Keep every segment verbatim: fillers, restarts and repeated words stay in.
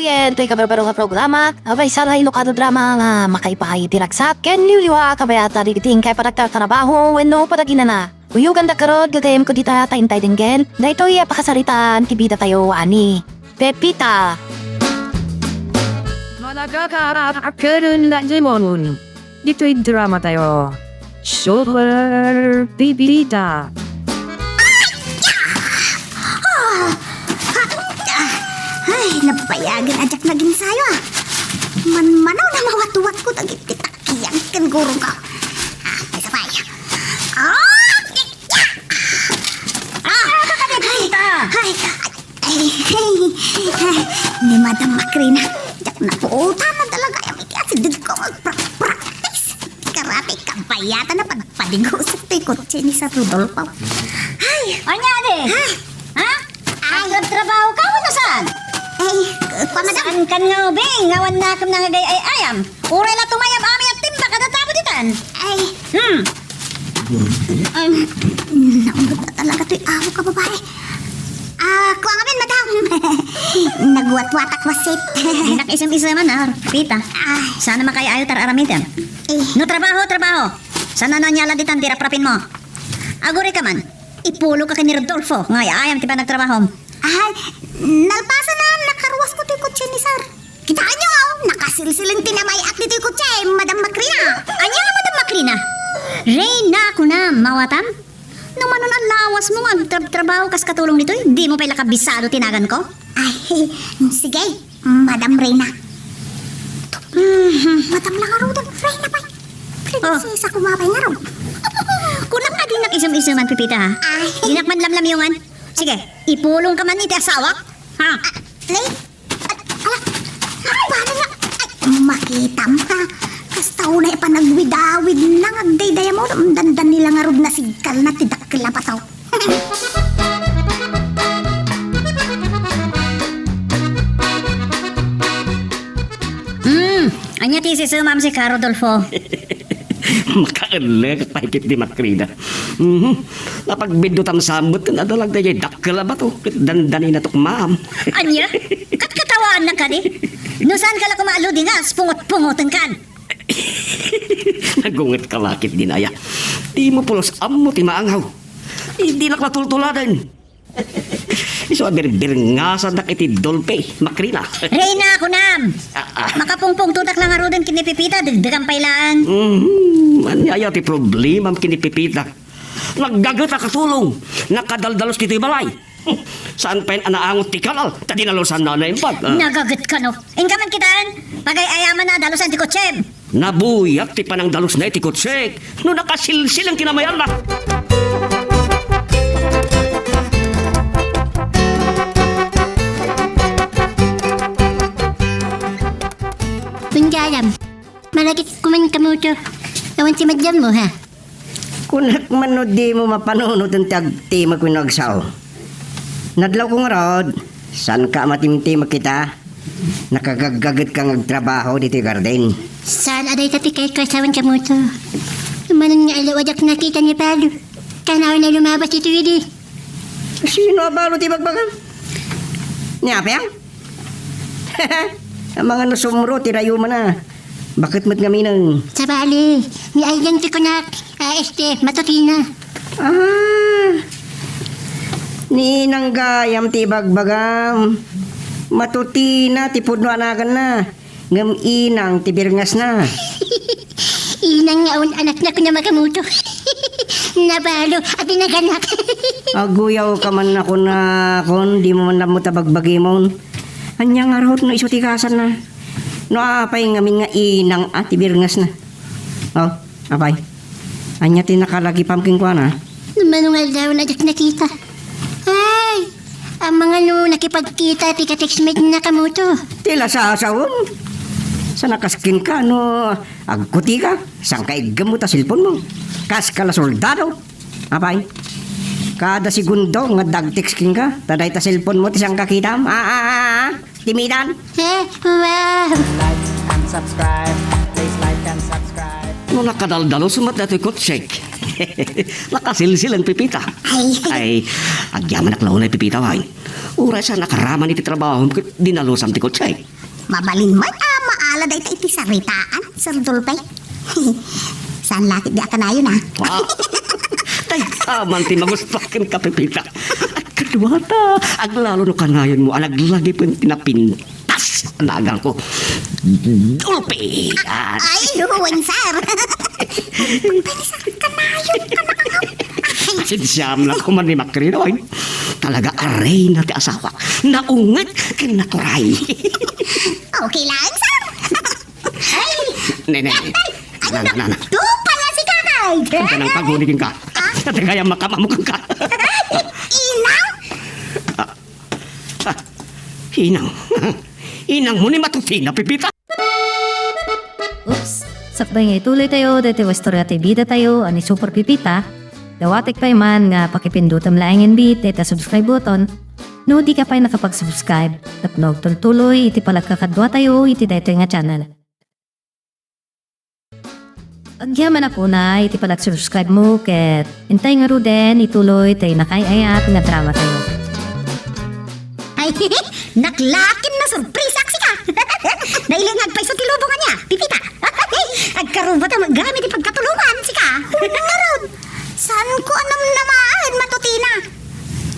Ken toy kabarbaro nga programa, a maysa nga edukado drama nga makaipaay iti ragsak ken liwliwa a kabayatan dagiti inkay panagtartrabaho wenno panaginana. Uyoganda garud, gagayyemko dita ta intay denggen daytoy a pakasaritaan ti bidatayo a ni Pepita. Managkakaaraak ken naglimon. Ditoy dramatayo, Super Pipita. Ay, napayagen a diak naginsayo, a. Manmanaw na mawatwatko dagiti takian ken gurongko. Ah, may sabay. Ah, ah, ay, ay, ay, ay, ni Madam Macrina, diak napuotan a talaga iti asidegko nga agprakpraktis. Karate, kabayatan a pagpadigusok toy kotse ni Sir Rodolfo. Ay! Ania, adi? Ay! Ha? Ay! Agtrabaho ka wenno saan? Ay, kua, madam. Saan kan nga ubing? Awan nakem nga agay-ayam. Uray la tumayab amin a timbak a tatabu ditan. Ay. Hmm. Ay, naunot na talaga toy awak a babae. Ah, kua ngamin, madam. Nagwatwatak wassit. Dinak isem-iseman, a, Pita. Ay. Saan a makay-ayo ti ar-aramidem? Eh. No trabaho, trabaho. Saan a nanyala ditan ti raprapinmo? Agurayka man, ipulongka ken ni Rodolfo nga ay-ayam ti panagtrabahom. Ay, nalpasan a nakaruasko toy kotse ni sir. Kitaenyo, nakasilsiling ti namay-at ditoy kotse, Madam Macrina. Ania nga Madam Macrina? Reyna, kunam, mawatam? No manon a lawasmo nga agtrabtrabaho kas katulong ditoy, dimo pay la kabisado ti naganko? Ay, sige, Madam Reyna. Mhm. Madam la ngaruden, Reyna pay. Oh. Prinsesa koma pay ngarud. Kunak a dinak isem-iseman, Pipita, ha? Ay. Dinak man lamlamyongan. Sige, ipulongka man iti asawak, ha? Ah, nay, Ala, ala, paano nga? Ay, makitam, ha? Kasta unay a panagwidawidna nga agdaydayam, dandani la ngarud nasigkalna ti dakkel a bato. Hmm, ania ti isisemam, Sika Rodolfo? Makaellek pay ket di Macrina. Mhm. Napagbiddutam sa met ken adda la daydiay dakkel a bato ket dandanina tukmaam. Ania? Katkatawaannak kadi? No saanka la koma a ludingas, pungot-pungotenkan. Nagungetka la ket di aya. Dimo pulos ammo ti maangaw. Dinak la tultuladen. Isu a birbirngasandak iti dolpe, Macrina. Reyna, kunam! Ah, ah. Makapungpungtotak la ngaruden ken ni Pipita, degdegan pay laeng. Mhm. Ania aya ti problemam ken ni Pipita? Naggaget a katulong, nakadaldalos ditoy balay. Saan pay a naangot ti kalal, ta dinalusanna a naimbag. Ah. Nagaget kano? Inka man kitaen, pagay-ayamanna a dalusan ti kotsem. Nabuyak ti panangdalusna iti kotsek no nakasilsiling ti namayanna. Kunam, malagipko man kamoto. Awan ti madammo, ha? Kunak man no dimo mapanunoten ti agtimeg wenno agsao. Nadlawko ngarud, saanka a matimtimeg ita? Nakagaggagetka nga agtrabaho ditoy garden. Saan a dayta ti kayatko a sawen kamoto? Manen nga aldaw a diak nakita ni Palo. Kanayon a lumabas ditoy idi. Sino a Palo ti bagbagam? Ni Apeng? Amangan no sumro ti rayumanna. Baket met ngamin. Sabali, ni Aiden ti kunak. Ah, este, matutina. Ah, ni inang gayam ti ibagbagam. Matutina ti pudno a naganna, ngem inang ti birngasna. Inang nga awan anakna kuna makamoto. Nabalo, a tinaganak. Aguyawka man a kunakon, dimo man ammo ta bagbagimon. Ania ngarud no isu ti kasanna? No apay ngamin nga inang a ti birngasna? Oh, apay. Ania ti nakalagipam kenkuana? Mano nga aldaw a diak nakita. Ay, amangan no nakipagkita ti ka-textmate na kamoto. Ti lasasawem. Saan a kas kenka no agkutika, saanka iggem ta cellphone mo. Kaska la soldado. Apay, kada segundo nga dagtext kenka, ta dayta cellphone mo ti saanka kitam. Ah, ah, ah, ah. Timidan. Eh, wow. Like and subscribe. Please like and subscribe. No nakadaldalos met datoy kotsek. Nakasilsiling Pipita. Ay. Ay, agyamanak la unay Pipita, way. Uray sa nakaraman iti trabaho, ket dinalusam ti kotsek. Mabalin met a maala dayta iti saritaan, Sir Dolphy. Saan la ket di a kanayon, a? Wow! Dayta man ti magustuak kenka, Pepita. Kaduata, aglalo no kanayonmo a naglagipen ti napintas a naganko. Dolphy! Ay, wen, sir. Pwede sa kanayon, kanayon. Ay. Pasensiam la koma ni Makrino, ay. Talaga a reyna ti asawak. Naunget ken naturay. Okay lang, sir. Ay! Ne, ne, ne. Ay, na, na, na, na. Tupala si Kakay. Anta nang paguni kenka. Ah? Anta kaya makamamo kenka. Inang? Ah, ah, inang. Inangmo ni Matutina, Pepita. Oops. Sakbay nga ituloy tayo, daytoy nga istorya ti bida tayo, a ni Super Pepita. Dawatek pay man nga pakipindutem laengen bi dayta subscribe button. No di ka pay nakapag-subscribe, tapno agtultuloy iti palagkakadua tayo iti daytoy nga channel. Agyaman a kuna iti panag-subscribe mo ket intay ngaruden ituloy tay nakaay-ayat nga drama tayo. Ay, naklakin na surprisak sika! Nailingag pay sa ti lubong ania, Pepita. Agkarubata met gayam iti pagkatulongan sika. Ngarud, saan ko a namnamaen, Matutina?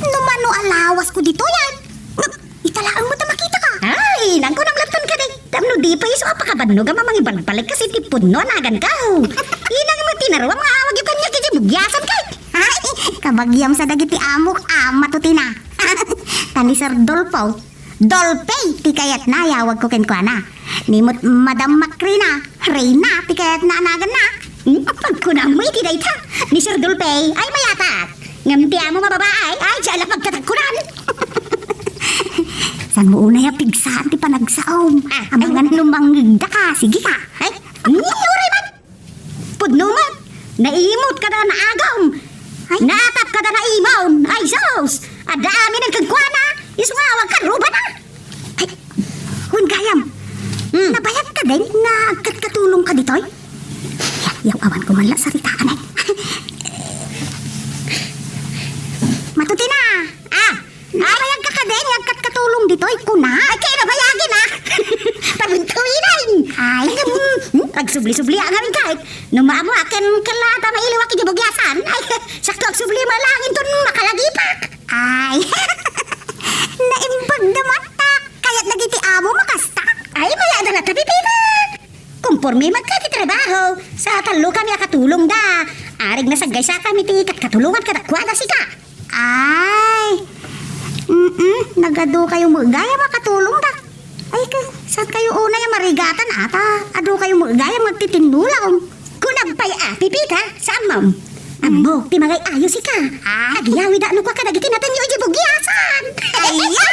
No mano a lawas ko ditoy, ay. Ita laeng met a makitaka. Ay, inangko nang laptan kadi. Tapno di pay isu a pakabannog a mamangibalbalik kas iti pudno a naganko. Inang met ti naruam nga awagyo kaniak iti bugiasan kay. Ay, kabagiam sa dagiti amok a Matutina. Ta ni Sir Dolphy, Dolphy ti kayatna a yawagko kenkuana. Ni met Madam Makrina, Reyna ti kayatna a naganna. Hmm? Pagkunam mo iti dayta, ni Sir Dolphy, ay mayatak. Ngem ti amo nga babae, ay, diay la pagkatagkunan. Saan mo unay a pigsaan ti panagsaom? Ah, amangan no mangngegdaka, sige ka. Ay, hmm, uray man. Pudno met. Naimot kada naagom. Ay. Naatap kada naimon. Ay, sus! Adda aminen kenkuana. Isu nga awan karubana. Ay, wen gayam. Hmm. Nabayag ka din nga agkatkatulong ka ditoy? Yaw, awan ko man la saritaan, ay. Matutina! Ah! Nabayag ka ka din nga agkatkatulong ditoy, kuna? Ay, kay nabayagin, ah! Pabintuinan! Ay. Ay, hmm, hmm, agsubli-subli nga rin kahit. No maamo akin, kala ta mailiwak iti bugiasan. Ay, sakto agsubli mo lang, inton makalagipak. Ay. Naimbag da matak. Kayat dagiti amo makasta. Ay, mayada nga tapipitak. Kumpormi met ka ti trabaho. Sa tallo kami a katulong da. Arig nasaggaysa kami ti kat-, katulongan kadakuada sika. Ay. Mm-mm. Nagadu kayo met gayam a katulong da. Ay, ka, saan kayo unay a marigatan ata? Adu kayo met gayam agtitinulong. Kunam pay a, Pipita, saan, ma'am? Ammo, ti mangay-ayo sika. Ah? Agyawida no kua kadagiti natenyo iti bugiasan. Ay, ya!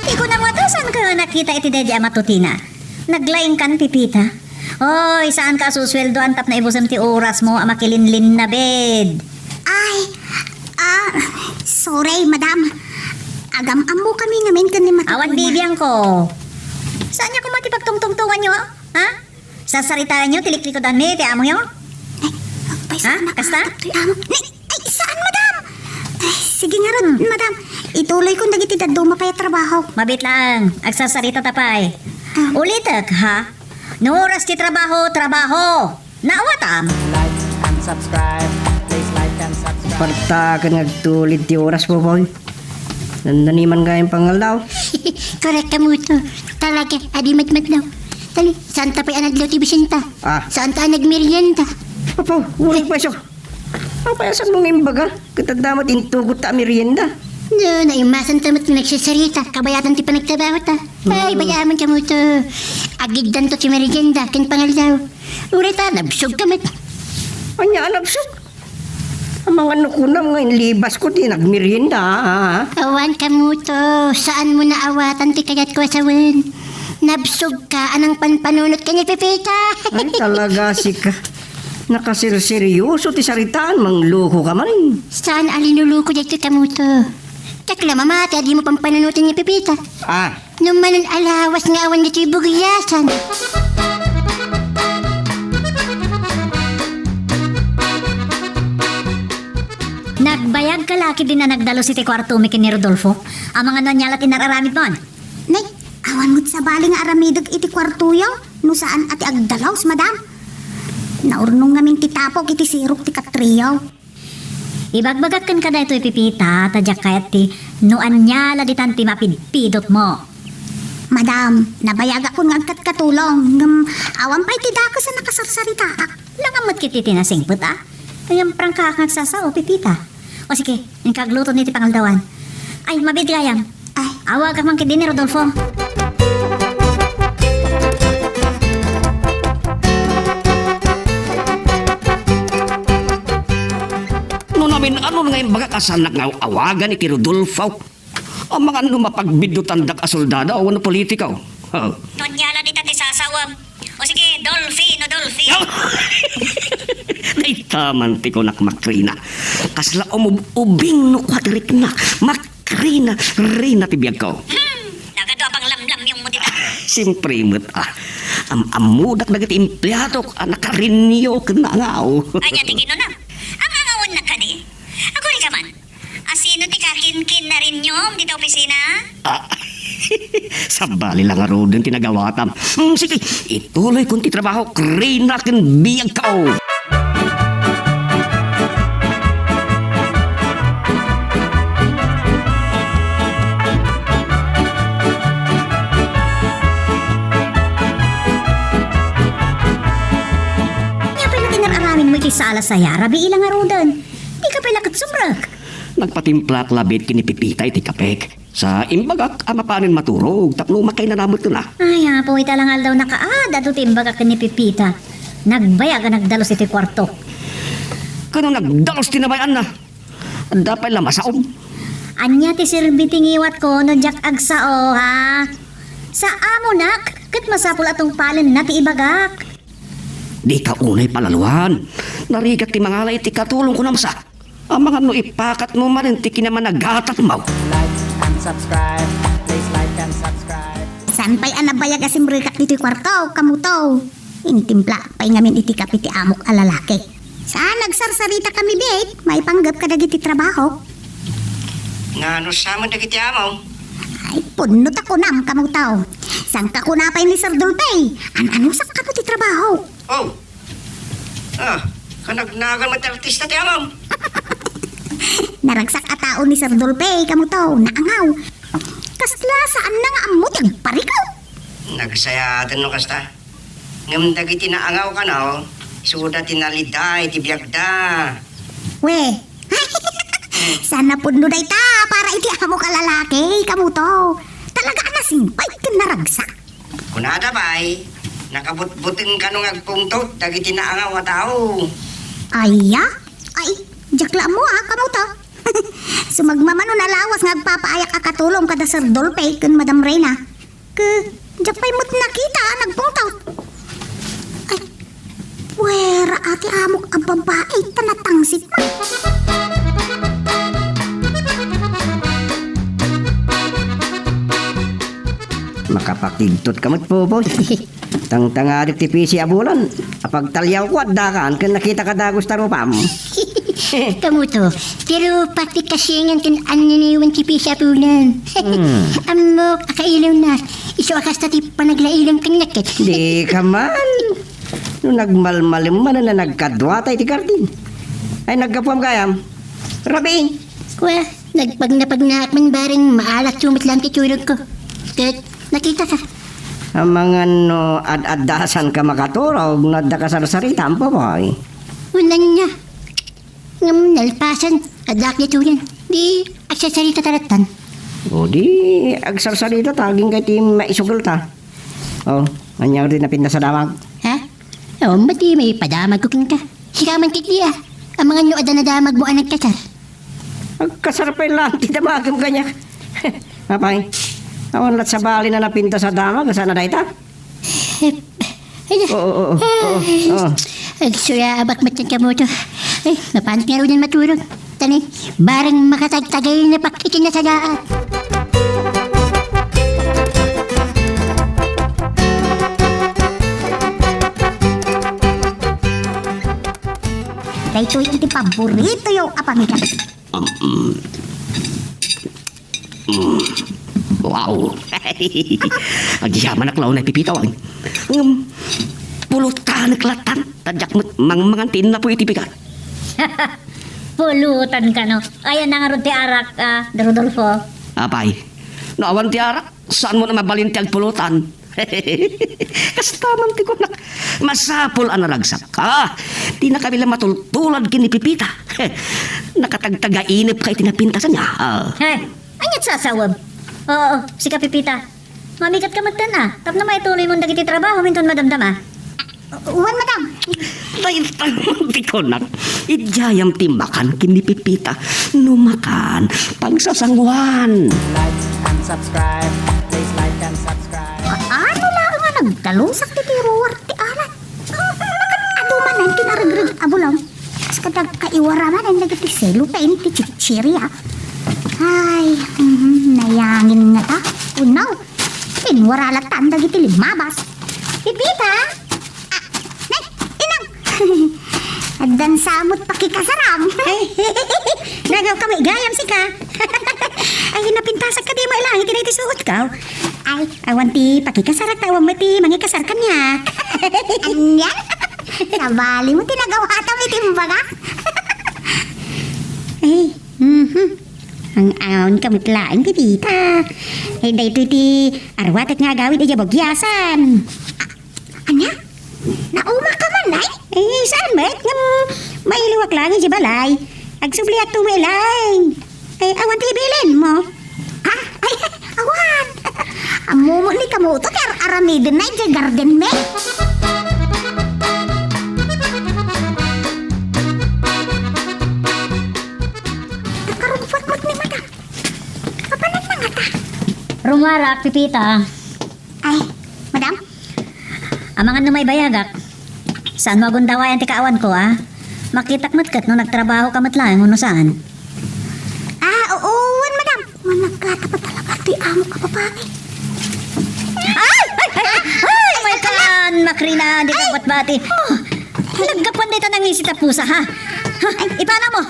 Ti kunam nga to, saan ka nakita iti daydi a Matutina? Naglaingkan, Pipita? Oy, saan ka a susueldoan tapno ibusem ti orasmo a makilinlinnabid? Ay, ah, sorry, madam. Agam-ammo kami ngamin ken ni Matutina. Awan bibiangko. Saan niya koma ti pagtungtungtunganyo, ha? Sarsaritaenyo ti liklikudanmi ti amoyo? Ay, agpayso. Ha? Kasta? Ni, ay, saan, madam? Ay, sige ngarud, madam. Ituloy kon dagiti dadduma pay a trabaho. Mabiit laeng. Agsarsarita ta pay. Ah. Ulitek, ha? No oras ti trabaho, trabaho. Naawatam? Like and subscribe. Please like and subscribe. Parta ken nga agtulid ti oras, Popoy. Nannaniman gayam pangaldaw. Correct ka, Muto. Talaga, adi matmat daw. Tali, saan ta pay a nadlaw ti bisinta? Ah. Saan ta a nagmerienda? Apo, uray pay isu. Apay a saan mo nga imbaga? Ket adda met intugot ta a merienda. No, naimasan ta met nga nagsasarita, kabayatan ti panagtrabaho ta. Ay, mm, bayaman ka, Muto. Agiddan to ti merienda, ken pangaldaw. Uray ta, nabsog ka met. Ania a nabsog? Amangan no kunam nga inlibas ko ti nagmerienda, ah. Awan ka, Muto. Saan mo naawatan ti kayat ko a sawen? Nabsog ka a nangpanpanunot ken ni Pepita. Ay, talaga sika. Nakaserseryoso ti saritaan, mangloko ka man. Saan a linuloko daytoy, Kamuto? Ket la mamati a dimo pampanunoten ni Pepita. Ah. No manen a lawas nga awan ditoy bugiasan. Bayag ka la ketdin a nagdalus iti kuartomi ken ni Rodolfo. Amangan no ania la ti inar-aramidmon? Nay, awan met sabali nga aramidek iti kuartoyo no saan a ti agdalus, madam. Naurnong ngamin ti tapok iti sirok ti katriyo. Ibagbagak kenka daytoy, Pepita, ta diak kayat ti no ania la ditan ti mapidpidotmo. Madam, nabayagakon nga agkatkatulong, ngem awan pay ti dakes a nakasarsaritaak. Langan met ketdi ti nasingpet a. Ngem prangkaak nga agsasao, Pepita. O sige, inka agluto iti pangaldawan. Ay, mabiit gayam. Ay, awagak man ketdi ni Rodolfo. No namin-anon nga imbagak a saannak nga aw-awagan iti Rodolfo. Amangan no mapagbiddutandak a soldado wenno politiko. Ha? No ania la dita ti sasawem. O sige, Dolphy, no Dolphy. Dayta man ti kunak, Makrina. Kasla umub-ubing no kuadrikna. Makrina, rina ti biagko. Hmm, nagadu a panglamlamyongmo dita. Siempre met, ah. Am-ammodak dagiti empleadok a nakarinyo ken naangaw. Ania ti kinunam? Ang angawennak kadi? Agurika man. Asino ti kakinkin na rinyom dita opisina? Ah, sabali la ngaruden ti nagawatam. Hmm, sige, ituloykon ti trabaho, rina ken biagko. Ania pay la ti inar-aramidmo iti sala, saya, rabii la ngaruden. Dika pay la ket sumrek. Nagpatimplaak labi ken ni Pepita iti kapek. Sa imbagak a mapanen maturog tapno makainana met kenna. Ay, Apo, ita la nga aldaw nakaad, adu ti imbagak ken ni Pepita. Nagbayag a nagdalus iti kuarto. Kano nagdalus ti nabay-anna? Adda pay la masaom. Ania ti serbi ti ngiwatko no diak agsao, ha? Sa amonak, ket masapul a tungpalenna ti ibagak. Dika unay palaluan. Narigat ti mangala iti katulong, kunam sa. Amangan no ipakatmo manen ti kinamanagatatmo. Like and subscribe. Please like and subscribe. Saan pay a nabayag a simrekak ditoy kuarto, kamuto? Intimplaak pay ngamin iti kape ti amok a lalaki. Saan, nagsarsarita kami, bet, maipanggep kadagiti trabaho. Ngano sa met dagiti amo? Ay, pudno ta kunam, kamuto. Saan ka kuna pay ni Sir Dolphy? An-anusak kano ti trabaho? Oh. Ah, kanagnagan met ti artista ti amam. Naragsak a tao ni Sir Dolphy, kamuto, naangaw. Kasla saanna nga ammo ti agparikut. Nagsayaten no kasta. Ngem dagiti naangaw kano, isuda ti nalida iti biagda. We. Saan a pudno dayta para iti amok a lalaki, kamuto. Talaga a nasingpet ken naragsak. Kunada pay, nakabutbuteng kano nga agpungtot dagiti naangaw a tao. Aya? Ay, diak la ammo a, kamuto. Sumagmamano a lawas nga agpapaayak a katulong kada Sir Dolphy ken Madam Reyna. Ke, diak pay met nakita a nagpungtot. Ay, puera a ti amok a babai ta natangsit man. Makapakigtot ka met, Popoy. Tangtangadik ti pisi a bulan. Apagtaliawko, addakan ken nakitaka dagus ta rupam. Kamuto, ti rupak ti kasingan ken anniniwen ti pisi a bulan. Hmm. Ammok a kailawnak, isu a kasta ti panaglailawem kaniak ket. Dika man. No nagmalmalem manen a nagkaduata iti gardin. Ay, naggapuam gayam. Rabii. Kua, nagpagnapagnaak man bareng maalas met laeng ti tulogko. Ket nakitaka. Amangan no ad-addasanka makaturog no adda kasarsaritaam, Popoy. Wen ania. Ngem nalpasen, addaak ditoyen. Di agsarsarita ta lattan. O di, agsarsarita ta agingga iti maisugelta. O, ania ti napintas a damag? Ha? O, madi, maipadamagko kenka. Sika man ketdi a. Amangan no adda nadamagmo a nagkasar. Agkasar pay laeng ti damagem kaniak. Apay, awan lat sabali a napintas a damag, saan a dayta? Ay, oo, oo, oo, oo. Agsuyaabak met ti kamuto. Ay, mapanot ngaruden maturog. Tani, bareng makatagtagaynapak iti nasalaat. Daytoy iti paboritoyo a pamigat. Mm. Mm. Wow. Agyamanak laeng ni Pipita, wen. Ngem, pulutanka latta. Ta diak met mangmangan ti innapuy iti bigat. Pulutan kano? Ayanna ngarud ti arak, a, Rodolfo? Apay, no awan ti arak, saanmo a mabalin ti agpulutan. Kasta man ti kunak, masapul a naragsak. Ah, dinakami la matultulad ken ni Pipita. Nakatagtagainepka iti napintasanna. Ah. He, ania't sasawem? Oo, sika, Pipita. Mamikatka metten a, tapno maituloymon dagiti trabahom inton madamdama. Wen, madam. Dayta ti kunak. Idiayam ti makan ken ni Pipita. No makan, pagsasanguan. Like and subscribe. Please like and subscribe. Kaano laeng a nagdalusak iti ruar ti alat? Adu manen ti naregreg a bulong. Kas kadagkaiwara manen dagiti cellophane ti chichirya. Ay, mhm, nayangin ngata. Oh no! Pinwara latta dagiti limmabas. Pipita? Ah, nay, inang! Addan sa met pakikasaram. Ay, nagaw kami, gayam sika. Ay, napintasak kadi met laeng iti daytoy suotko. Ay, awan ti pakikasarak, ta awan met ti mangikasar kaniak. Anian? Sabali mo ti nagawatam iti imbaga? Ay, mhm. Ang-aon ka met laeng, Pipita. Ay, daytoy ti aruatek nga agawid idiay bagiasan. Ania? Naumaka man, ay? Eh, saan met? Ngem mailiwak laeng idiay balay. Agsubliakto met laeng. Eh, awan ti ibilinmo? Ha? Ay, awan. Ammom ni kamoto ti ar-aramidenna idiay gardenmi. Nakarungpot met ni madam. Apanan na ngata? Rumarak, Pipita. Ay, madam? Amangan no maibayagak. Saanmo a gundawayan ti kaawanko, a? Makitak met ket no nagtrabahoka met laeng wenno saan. Ah, oo, wen, madam. Managkatapat talaga ti amo ka babae. Ay! Ay! Ay! Ay! Ay! Makan, Makrina, di ka batbati. Oh, naggapuan dayta nangisit a pusa, ha? Ha? Ay, ipanaw mo.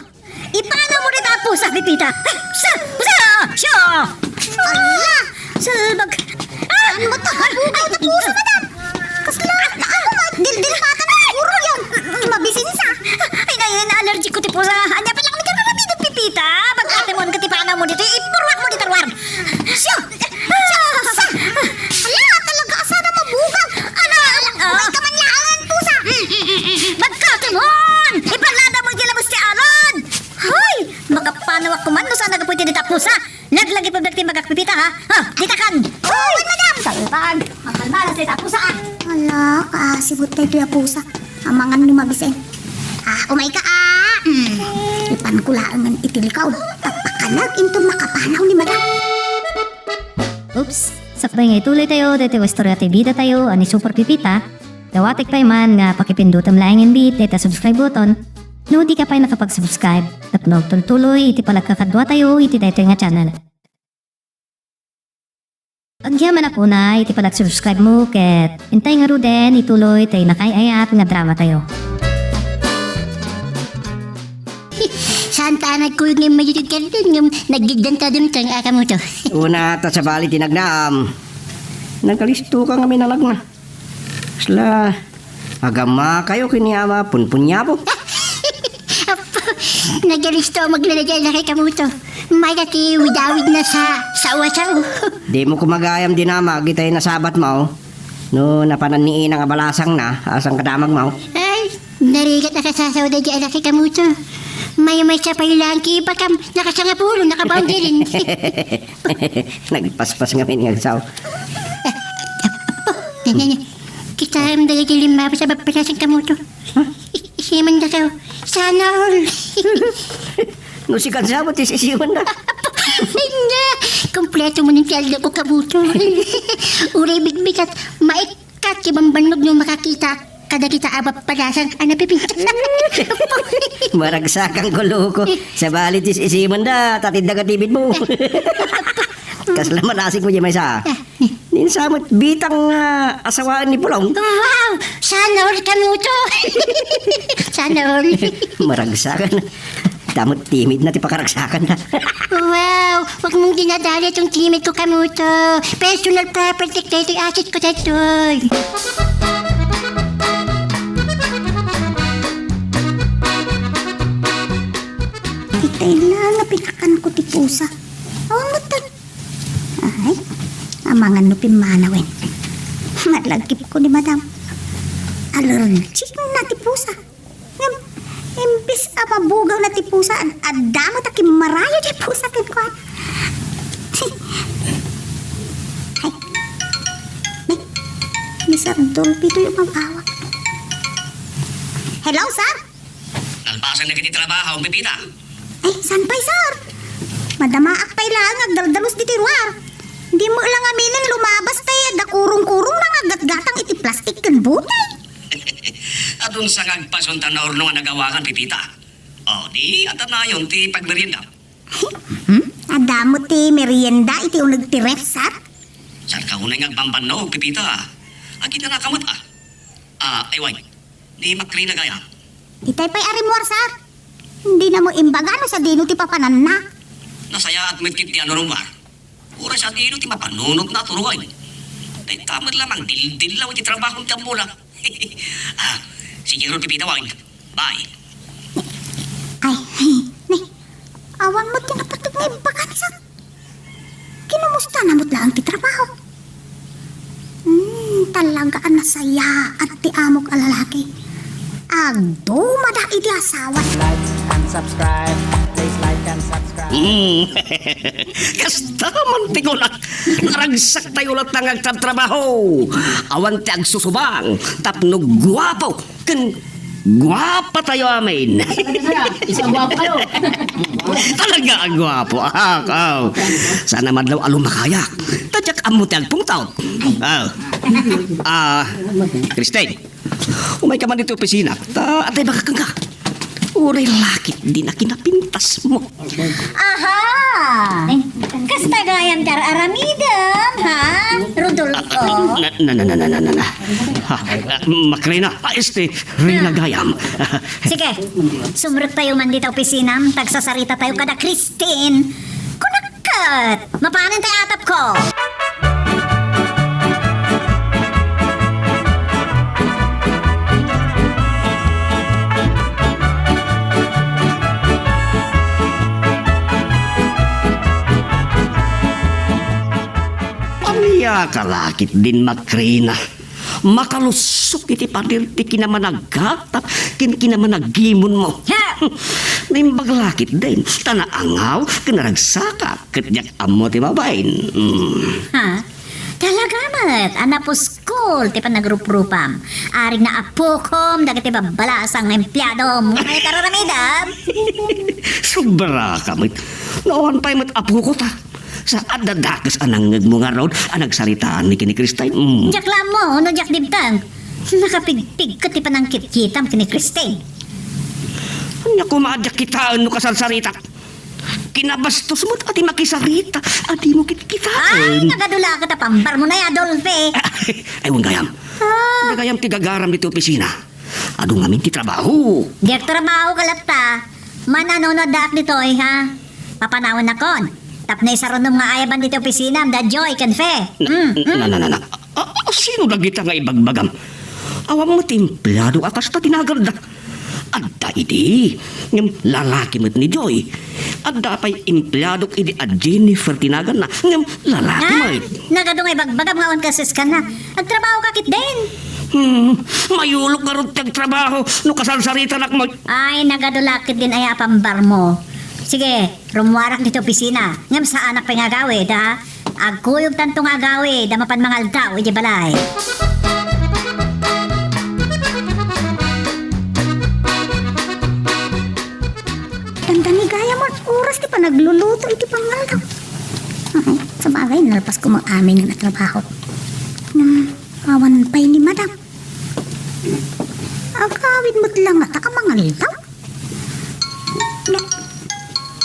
Ipanaw mo dita a pusa, Pipita. Ay, sa, sa, siya. Ala! Salbag. Ah! Ano to? Ay, ay, pusa, madam. Kasla, ah, dildil mata na, puro yan. Mabisinsa. Ay, na, na-allergic ko ti pusa. Anya, pala kami kararami ng Pipita. Pagkatimuan ka ti panaw mo dito, ipuruak mo dito, ruar. Siya. Ala, talaga, asana mabugaw. Ala, ala, ah. Umay ka man laeng, pusa. Mm, mm, mm, mm. Magkatimon! Iparlada mo iti labas ti alon! Hoy! Makapanawak kuman no saan nagapuy ti dita pusa. Laglagi pagdagti magakpipita, ha? Ha, dita kan! Hoy, madam! Salbag! Makalmalas dita pusa, ah! Ala, kaasibot tayo ti pusa. Amangan ni Mabisen. Ah, umay ka, ah! Mm. Ipan ko laengen iti likaw. Tapakalag into makapanaw ni madam. Oops! Sakbay nga ituloy tayo, daytoy istorya ti bida tayo, a ni Super Pipita, dawatek pay man nga pakipindutem laeng inbit dayta subscribe button, no di ka pay nakapag-subscribe, tapno agtultuloy iti panagkakadua tayo iti daytoy nga channel. Agyamanak unay iti panag-subscribe mo, ket intay ngaruden ituloy tay nakaay-ayat nga drama tayo. Saan ta nagkuyog nga immay ditoy garden ngem naggiddanta dimteng a kamoto? Una ta sabali ti nagnaam. Nagalisto ka nga minalagna. Sla, agamakayo ken ni Ama Punpunyapo. Apo, nagalisto a maglalagian na kay kamoto. Maya ti widawid na sa, sa uwasaw. Di mo kumagayam dinamag itay nasabat mo. No napanan ni inang a balasang na, asang kadamag mo. Ay, narigat a kasasaw da di alaki kamuto. May-may siya pay lang kibakam, nakasangapulo, nakabaon dirin. Nagpaspas ngamin nga agsaw. Apo, nanya, nanya. Kita ang dagiti limabas a babalasang kamuto. Huh? Isiman da kayo. Sana all. No, si Kansabo, ti sisiwan na. Hindi. Kompleto mo ng tiyalda ko, kabuto. Uray bigbigat, maikkat ti bambannog no makakita kadagita a babalasang a napipintas. Maragsakan ko, loko. Sabali ti sisiman da, tatid da katibid mo. Kasla manasig mo di maysa. Ninsamot bitang, ah, asawaan ni Pulong. Wow! Sana all kamuto! Sana all. Maragsakan. Damo timidna ti pakaragsakanna. Wow! Huwag mong dinadali itong timid ko, Kamuto. Personal property ko, ito asset ko, daytoy. Itay na nga pinakan ko ti pusa. Awan mo tan-, Ay, amangan no pimmanawen. Malagip ko ni Madam. Allergic na ti pusa. Ngem, imbes a mabugawna ti pusa, ad-, adda met a kimmarayo ti pusa kenkuana. Ay, may, ni Sir Dolphy toy umawawag. Hello, sir? Nalpasan na kiti trabaho, Pepita. Ay, saan pay, sir? Madamaak pay laeng nga agdaldalus ditoy ruar. Di mo lang aminen lumabas tay adda kurong-kurong nga aggatgatang iti plastik ken bunay. Adun sa nga agpason ta naurno nga nagawakan, Pepita. O, di, adda nayon ti pagmerienda. Hmm? Adda mo ti merienda iti uneg ti ref, sir? Saan ka unay nga agbambannog, Pepita? Agidana ka met, ah. Ah, ay, wait. Ni Makrina gayam. Itay pay a rimmuar, sir. Dina mo imbaga no sadino ti papananna. Nasayaat met ketdi a narummuar. Uray sadino ti mapanunotna a turugen. Dayta met la mangdildillaw iti trabaho ti ammona. Ah, sige, Pepita, wait. Bye. Ay, ni, awan met ti napateg nga imbagana, sir. Kinumustana met laeng ti trabaho. Hmm, talaga a nasayaat ti amok a lalaki. Agdumada iti asawa. Like and subscribe. Please like and subscribe. Hmm. Kasta man ti kunak. Naragsak tayo latta nga agtatrabaho. Awan ti agsusubang tapno guapo ken guapatayo amin. Isa, guapo kayo. Talaga a guapo. Ah, aw. Saan a madlaw a lumakayak. Ta diak ammo ti agpungtot. Ah. Ah, Christine, umay ka man ditoy opisina. Ta, adda ibagak kenka. Uray la ketdin a kinapintasmo. Aha! Kasta gayam ti ar-aramidem, ha, Rodolfo? Ah, na, na, na. Ha, ah, Makrina, ah, este, Rina gayam. Sige, sumrektayo man dita opisinam, ta agsasaritatayo kada Christine. Kunak ket, mapanen tay atapko. Ania ka la ketdin, Makrina? Makalusok iti pader ti kinamanagkatak ken kinamanagimonmo. Ha! Naimbag la ketdin, ta naangaw ken naragsakak, ket diak ammo ti babain. Mm. Ha? Talaga met a napuskol ti panagruprupam. Aring naapukom dagiti babbalasang nga empleadom. Umay ka ar-aramidem. Sobraka met. No awan pay met apukota. Sa adda dakes a nangngegmo ngarud a nagsaritaan ni ken ni Christine. Mm. Diak la ammo no diak dimteng. Nakapigpigket ti panangkitkitam ken ni Christine. Ania koma a diak kitaen no kasarsaritak? Kinabastos met a ti makisarita a dimo kitkitaen. Ay, nagadu la ket a pambarmo nay, Adolfe. Ay, wen gayam. Ah. Ania gayam ti gagaram ditoy opisina? Adu ngamin ti trabaho. Diak trabaho ka latta. Mananunod daak ditoy, ha? Papanawennakon. Tapno isarunom nga ayaban ditoy opisinam da Joy ken Fe. Na, mm, mm. Na, na, na, na. A, a, sino dagita nga ibagbagam? Awan met ti empleado a kasta ti nagarda. Adda idi. Ngem lalaki met ni Joy. Adda pay empleadok idi a Jennifer ti naganna. Ngem lalaki met. Ah, nagadu nga ibagbagam nga awan kasiskanna. Agtrabaho ka ketdin. Hmm, mayulok ngarud ti agtrabaho no kasarsaritanak met. Ay, nagadu la ketdin aya a pambarmo. Sige, rummuarak ditoy opisina. Ngem saanak pay nga agawid, ha? Agkuyogtanto nga agawid a mapan mangaldaw idiay balay. Dandani gayam met oras ti panagluluto iti pangaldaw. Ay, sabagay, nalpas ko met amin nga trabaho. Ngem awan pay ni Madam. Agawid met la ngata a mangaldaw.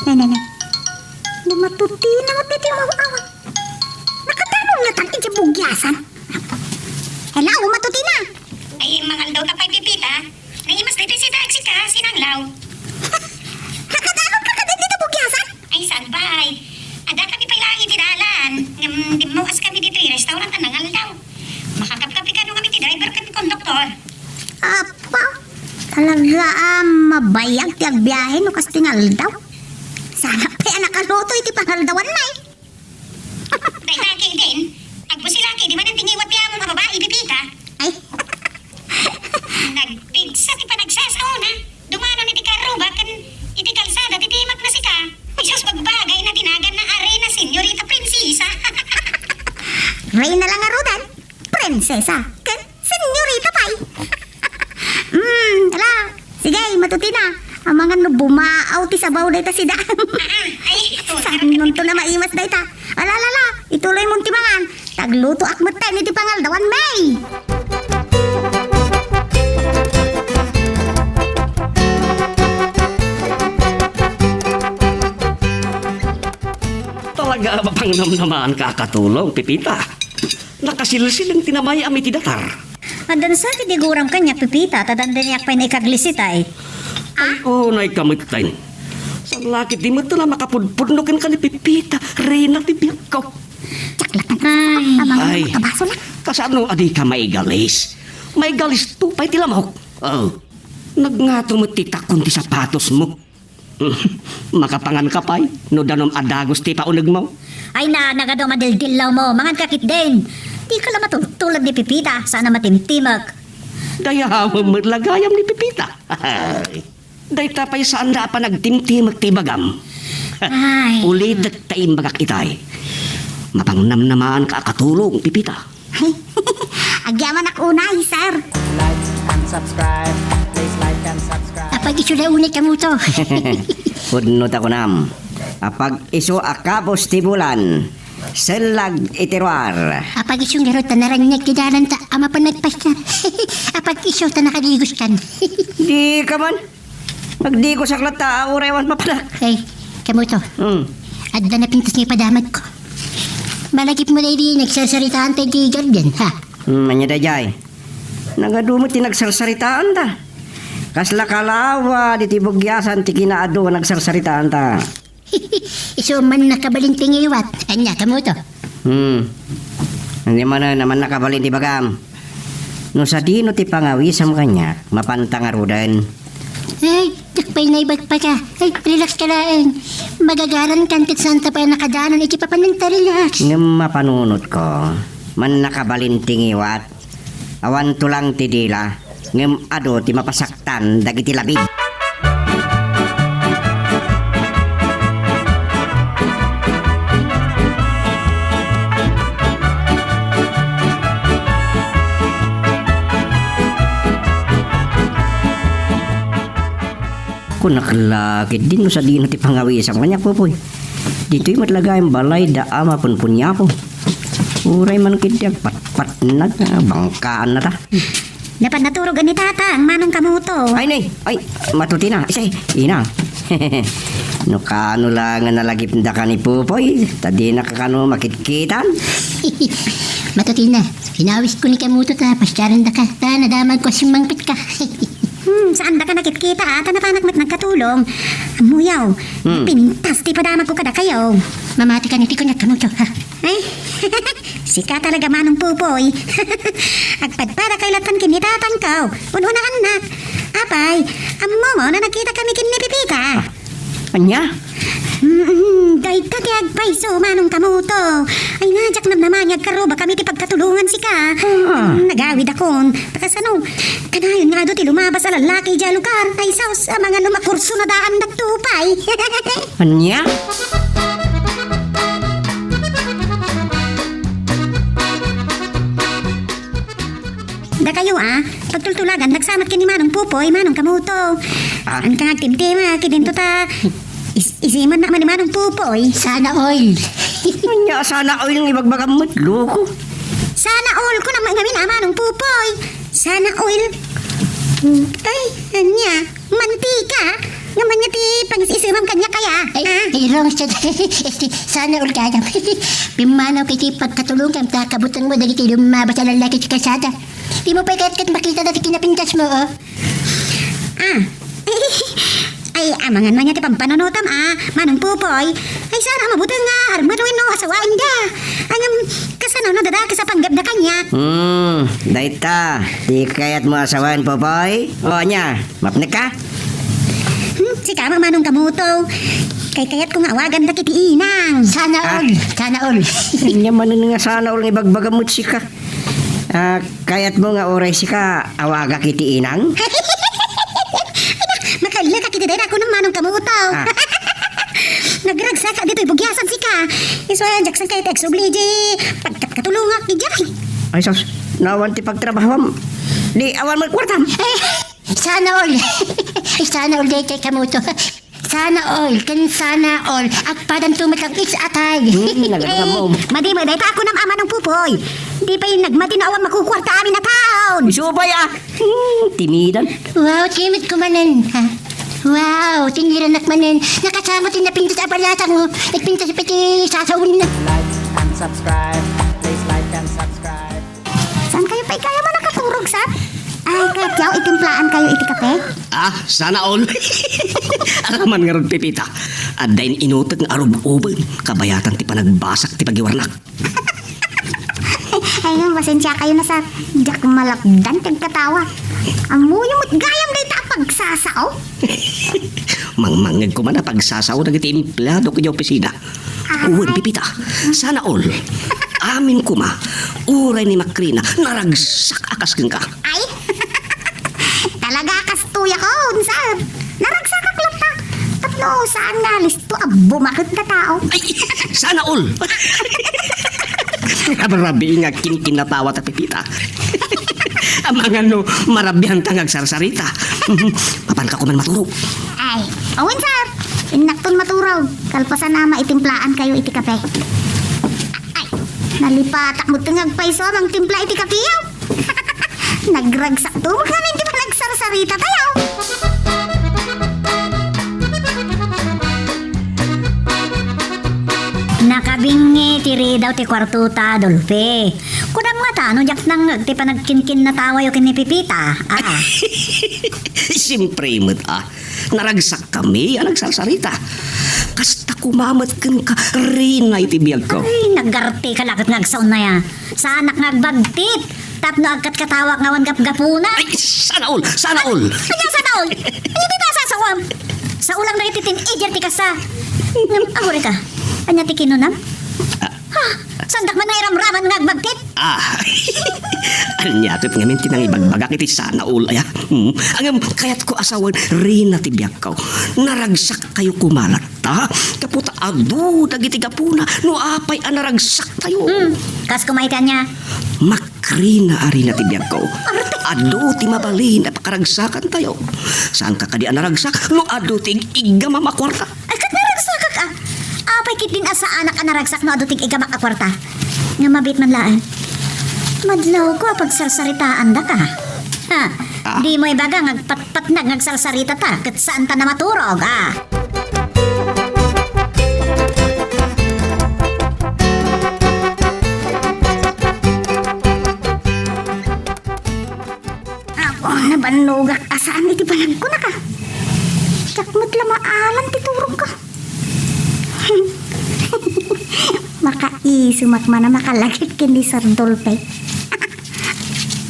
Ne, ne, ne, ne. Ni Matutina met iti umaw-awag. Nakadanum ngatan iti bugiasan. Hello, Matutina. Ay, mangaldaw ka pay, Pepita. Nangimas daytoy sita agsika, sinanglaw. Nakada Bay, adda kami pay laeng iti dalan. Ngem dimmuas kami ditoy restaurant a nangaldaw. Makakapkapi kano kami ti driver ken konduktor. Apa? Talaga a mabayag ti agbiahe no kas ti ngaldaw. Sana pay a nakaluto iti pangaldawan, nay. Dayta ketdin, agbusilak idi manen ti ngiwat ti amom a babai, Pepita. Ay. Nagpigsa ti panagsasaona. Dumanon iti karruba ken iti kalsada ti timek na sika. Ay sus, bagbagay na ti naganna a reyna, senyorita, prinsesa. Reyna la ngaruden, prinsesa, ken senyorita pay. Mm, ala, sige, matutina. Amangan no bumaaw ti sabaw dayta sida. Ah, ay, oh, Saan nunto na maimas dayta? Ala, ala, ala, ituloy mon ti mangan. Taglutoak met tayo iti pangaldawan, May! Talaga a mapangnamnamaan ka a katulong, Pepita. Nakasilsileng ti namayam iti datar. Addan sa ti diguram kaniak, Pepita, ta dandaniak pay naikaglisitay. Ay, unay ka metten. Saan la ketdi metten a makapudpudno kenka ni Pepita, reyna ti biagko. Diak latta Ay. Amang Ay. Makabaso la. Kasano a dika maigalis? Maigalisto pay ti lamok. Oh. Nagngato met ti takon ti sapatosmo. Makapangan ka pay no danum a dagus ti paunegmo. Ay na, nagadu a madildillawmo, mangan ka ketdin. Dika la matultulad ni Pepita, saan a matimtimek. Dayawem met la gayam ni Pepita. Dayta pay saanda a panagtimtimek ti ibagam. Ay. Ulitek ta imbagak itay. Mapangnamnamaan ka a katulong, Pepita. Agyamanak unay, sir. Like and subscribe. Please like and subscribe. Apag-isu la unay kamuto. Pudno ta kunam. Apag-isu a kabus ti bulan. Sellag iti ruar. Apag-isu ngarud ta naraniag ti dalan ta a mapan nagpastar. Apag-isu ta nakadigos kan. Di ka man. Nagdigosak latta, uray awan mapanak. Ay, kamuto. Hmm. Adda napintas nga ipadamagko. Malagipmo daydi nagsarsaritaan tayo di garden, ha? Hmm, ania daydiay? Nagadu met ti nagsarsaritaanta. Kasla kalawa diti bugyasan ti kinaadu a nagsarsaritaanta. Isu man nakabalin ti ngiwat. Ania, kamuto? Hmm. Ania manen a man nakabalin ti bagam. No sadino ti pangawisam kaniak, mapanta ngaruden. Ay, diak pay naibagbaga. Ay, relax ka laeng. Magagaran kan ket saan ta pay nakadanon iti papananta, relax. Ngem mapanunotko, man nakabalin ti ngiwat. Awan tulang ti dila, ngem adu ti mapasaktan dagiti labid. Kunak la ketdin no sadino ti pangawisam kaniak, Popoy. Ditoy met la gayam balay da ama punpunyapo. Uray man ketdi agpatpatnag, ah, bangkaanna ta. Napan naturogen ni Tatang, manong kamuto. Ay, nay! Ay, matutina. Isay, ina. No kano la nga nalagipdaka ni Popoy, ta dinaka kano makitkitan. Matutina, pinawisko ni kamuto ta pasyarendaka, ta nadamagko a simmangpetka. Hmm, saandaka nakitkita, a, ta napanak met nagkatulong. Ammoyo, Hmm. Pintas ti padamagko kadakayo. Mamati ka ni ti kuniak kamuto, ha? Ay, sika talaga, Manong Pupoy. Agpadpadakay lattan ken ni tatangko. Ununa, annak. Apay, ammomo no nagkita kami ken ni Pepita? Ah, ania? Mm, dayta ti agpayso, Manong Kamuto. Ay, na, diak namnama nga agkarruba kami ti pagkatulongan sika. Ah. Mm, nagawidakon. Ta kasano, kanayon nga adu ti lumabas a lallaki idiay lugar. Ay, sus, a, mga lumakurso na daan nagtupay. Ania? Dakayo, a, pagtultulagan, nagsamat ken ni Manong Pupoy, Manong Kamuto. Ah. Saan ka nga agtimtim, a, ket dinto ta is-, isimannak man ni Manong Pupoy. Sana all. Ania, sana all nga ibagbagam met, loko. Sana all, kunam ngamin, a, Manong Pupoy. Sana all. Ay, ania? Mantika? Ngem ania ti pangis-isemam kaniak aya? Ay, ah. Ay, wrong siya. Sana all gayam. Pimmanaw iti pagkatulongam ta kabutengmo dagiti lumabas a lallaki iti kalsada. Dimo pay ket, ket makita dagiti kinapintasmo, o. Ah. Ay, amangan man niya ti pampanunotam, a, Manong Popoy. Ay, saan a mabuteng nga armet wenno asawaenda. Ngem, kasano no dadakes a panggepda kaniak? Hmm, dayta, ti kayatmo a asawaen, Popoy? O, ania, mapnekka? Hmm, sika, Manong Kamuto. Kaykayatko nga awagandak iti inang. Sana Ah. all, sana all. Ania manen nga sana all nga ibagbagam met sika? Ah, kayatmo nga uray sika, awagak iti inang? Makallaka iti dayta a kunam, Manong Kamuto. Ah. Nagragsaka ditoy bugiasan sika. Isu a diak sangkay ti agsubli iti pagkatkatulongak idiay. Ay, sus, no awan ti pagtrabahuam. Di awan met kuartam. Eh, sana all. Sana all dayta, Kamuto. Sana all, ken sana all, agpadanto met lang iti atay. Hmm, nagramom. Madi met dayta a kunam, Manong Popoy. Di pay nagmati no awan makukuarta amin a taon. Isu pay, a. Hmm, timidan. Wow, timid ko manen, ha? Wow, tiniranak manen. Nakasama ti napintas a balatang, oh. Nagpintas pati sasaon na. Like and subscribe. Please like and subscribe. Saan kayo pay kaya mo nakaturog, sir? Ay, kayatyo, itimplaan kayo iti kape? Ah, sana all. Aramman ngarud, Pepita. Adda in-inuteg nga arub-uben, kabayatan ti panagbasak ti pagiwarnak. Ay, nga, pasensya kayo na, sir. Diak malapdan ti agkatawa. Ammoyo met gayam dayta a pagsasao. Mangmangngeg koma a pagsasao dagiti empleado idiay opisina. Wen, Pepita, sana all. Amin koma, uray ni Makrina, naragsak a kas kenka. Ay, talaga a kastoy a kunam, sir. Naragsakak latta. Tapno saan nga listo a bumaket nga tao. Ay, sana all. Abrabi nga kinkinnatawa ta, Pepita. Amangan no marabianta nga agsarsarita. Mapanka koma maturog. Ay, wen, sir. Innakton maturog. Kalpasan a maitimplaan kayo iti kape. Ay, nalipatak met nga agpayso a mangtimpla iti kapeyo. Nagragsakto met ngamin ti panagsarsarita tayo. Nakabingi ti ridaw ti kuartota, Dolphy. Kunam ngata no diak nangngeg ti panagkinkinnatawayo ken ni Pepita. Ah. Siempre met, a. Naragsakkami a nagsarsarita. Kasta koma met kenka, rina iti biagko. Ay, nagartika la ket nga agsaon aya. Saanak nga agbagtit tapno agkatkatawak nga awan gapgapuna. Ay, sana all! Sana all! Ania sana all? Ania ti nasasaoam? Sao lang dagiti teenager ti kasta. Ngem, agurayka, ania ti kinunam? Ah. Ha? Saandak man nga iramraman nga agbagtit? Ah, ania ket ngamin ti nangibagbagak iti sana all aya? Hmm? Ngem kayatko a sawen, rina ti biagko. Naragsakkayo koma latta, gapu ta adu dagiti gapuna no apay a naragsaktayo. Hmm, kas koma iti ania? Makrina a rina ti biagko. Adu ti mabalin a pakaragsakantayo. Saanka kadi a naragsak no adu ti ig-iggam a kuarta? Ay, ket naragsakak, a. Apay ketdin a saanak a naragsak no adu ti ig-iggamak a kuarta? Nga mabiit man laeng. Madlawko a pagsarsaritaandaka. Ha, Ah. dimo ibaga nga agpatpatnag nga agsarsarita ta, ket saanta a maturog, a. Apo, nabannogak a saan iti panagkunaka. Diak met la maalan ti turogko. Makaisumak man a makalagip ken ni Sir Dolphy.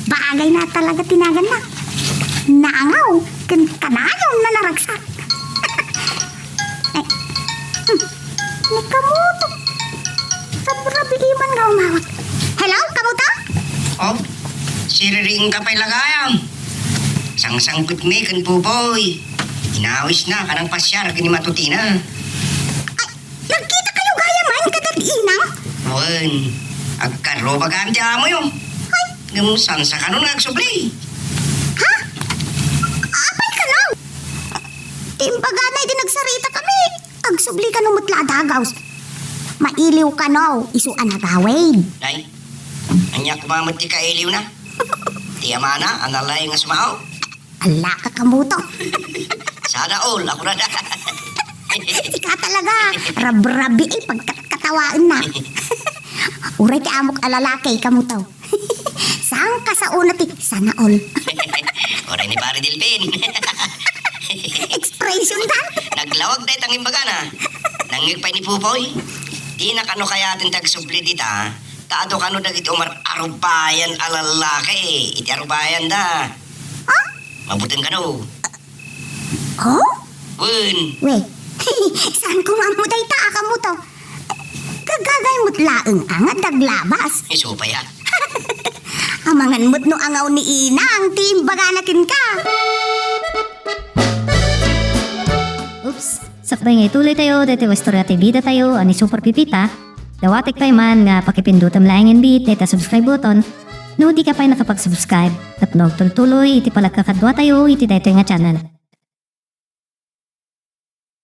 Bagayna talaga ti naganna. Naangaw ken kanayon a naragsak. Eh, hmm. Ni Kamuto. Rabrabii man nga umawat. Hello, Kamuto? Oh, siririingka pay la gayam. Sangsangpetmi ken Popoy. Inawisna a nangpasiar ken ni Matutina. Ay, nagkitakayo gayam man kadad inang? Wen, agkarrubagam ti amoyo. Ay. Ngem saankano nga agsubli? Ha? Apay kano? Ti imbagana idi nagsaritakami. Agsubli kano met la a dagaws. Mailiw kano, isu a nagawid. Nay, ania koma met ti kailiwna? Ti amana a nalaing a sumao? Ala ka, Kamuto. Sana all, ako na. Sika talaga, rabrabii pagkatkatawaenna. Uray ti amok a lalaki, Kamuto. Saan ka sa una ti sana all? Uray ni Pare Delfin. Express. Ay, sundan. Naglawag dayta nga imbagana. Nangngeg pay ni Pupoy. Dina kano kayaten ti agsubli dita, ta adu kano dagiti umar-arubayan a lallaki iti arubayanda. Ha? Mabuteng kano. Oh? Wen. We. Saan ko nga ammo dayta, a, kammo to? Kagagay met laeng a nga daglabas. Isu pay a. Amangan met no angaw ni Inang ti imbagana kenka. Oops, sakbay nga ituloy tayo daytoy nga istorya ti bida tayo a ni Super Pipita, dawatek pay man nga pakipindutem laeng inbit dayta subscribe button no dika pay nakapag-subscribe tapno agtultuloy iti palagkakadua tayo iti daytoy nga channel.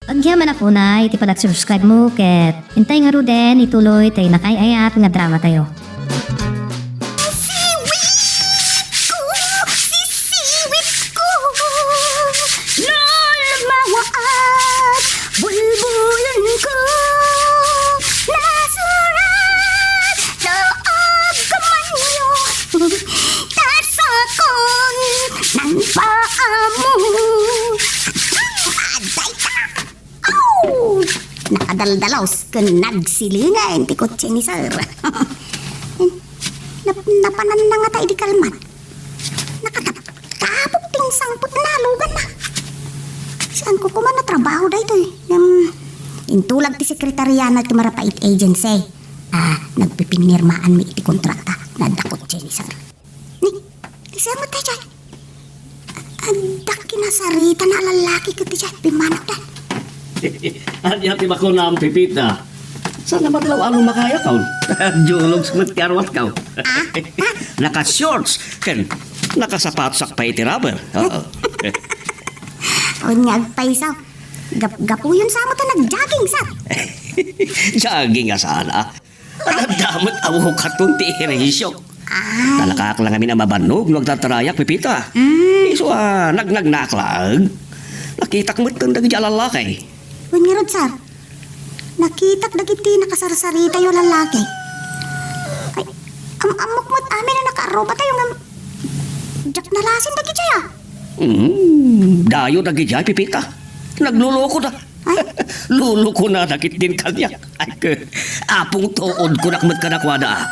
Agyaman a kuna iti panagsubscribe mo ket intay ngaruden ituloy tay nakaay-ayat nga drama tayo. Siwit ko, sisiwit ko, lulmawaat, bulbulan ko, nasurat, loob ko man yun. Tasakon ng paa mo. Aday ka! Aw! Nakadaldalos ken nagsilingaw ti kotse ni Sir. Nap-, napanan na ngata idi kalman. Nakatapok ti sangpet na lugan na. Saan ko kuman na trabaho daytoy? Ngem, intulag ti sekretariana ti Marapait Agency. Ah, nagpipinirmaan mi iti kontrata. Nadda kotse ni Sir. Ni, ni Sir mo tayo dyan. Adda kinasarita na lalaki ket diay pimmanawda. Ania ti makunam, Pipita? Saan a matlaw a lumakayakaw? Julog sa met ti arwatkaw. Ah? Ah? Naka-shorts, ken nakasapatos pay iti rubber. Oo. Awan nga agpayso. Gap-, gapuyon sa mo ta nag-jogging, sir. Jogging a saan, ah? Adda met a wukaton ti ehersisio. Ah. Talakaak lang amin a mabannog no agtartarayak, Pipita. Mm. Isu a nagnagnaak laeng. Nakitak met dagiti a lallaki. Wen ngarud, sir. Nakitak dagiti nakasarsaritayo a lallaki. Ay, am-, ammok met amin a nakaarruba tayo ngem diak nalasin dagiti a. Mm, dayo dagiti a, Pipita. Nagluluko da. Ay. Luluko na dagiti kaniak. Ay, ke, apong tuod kunak met kadakuada.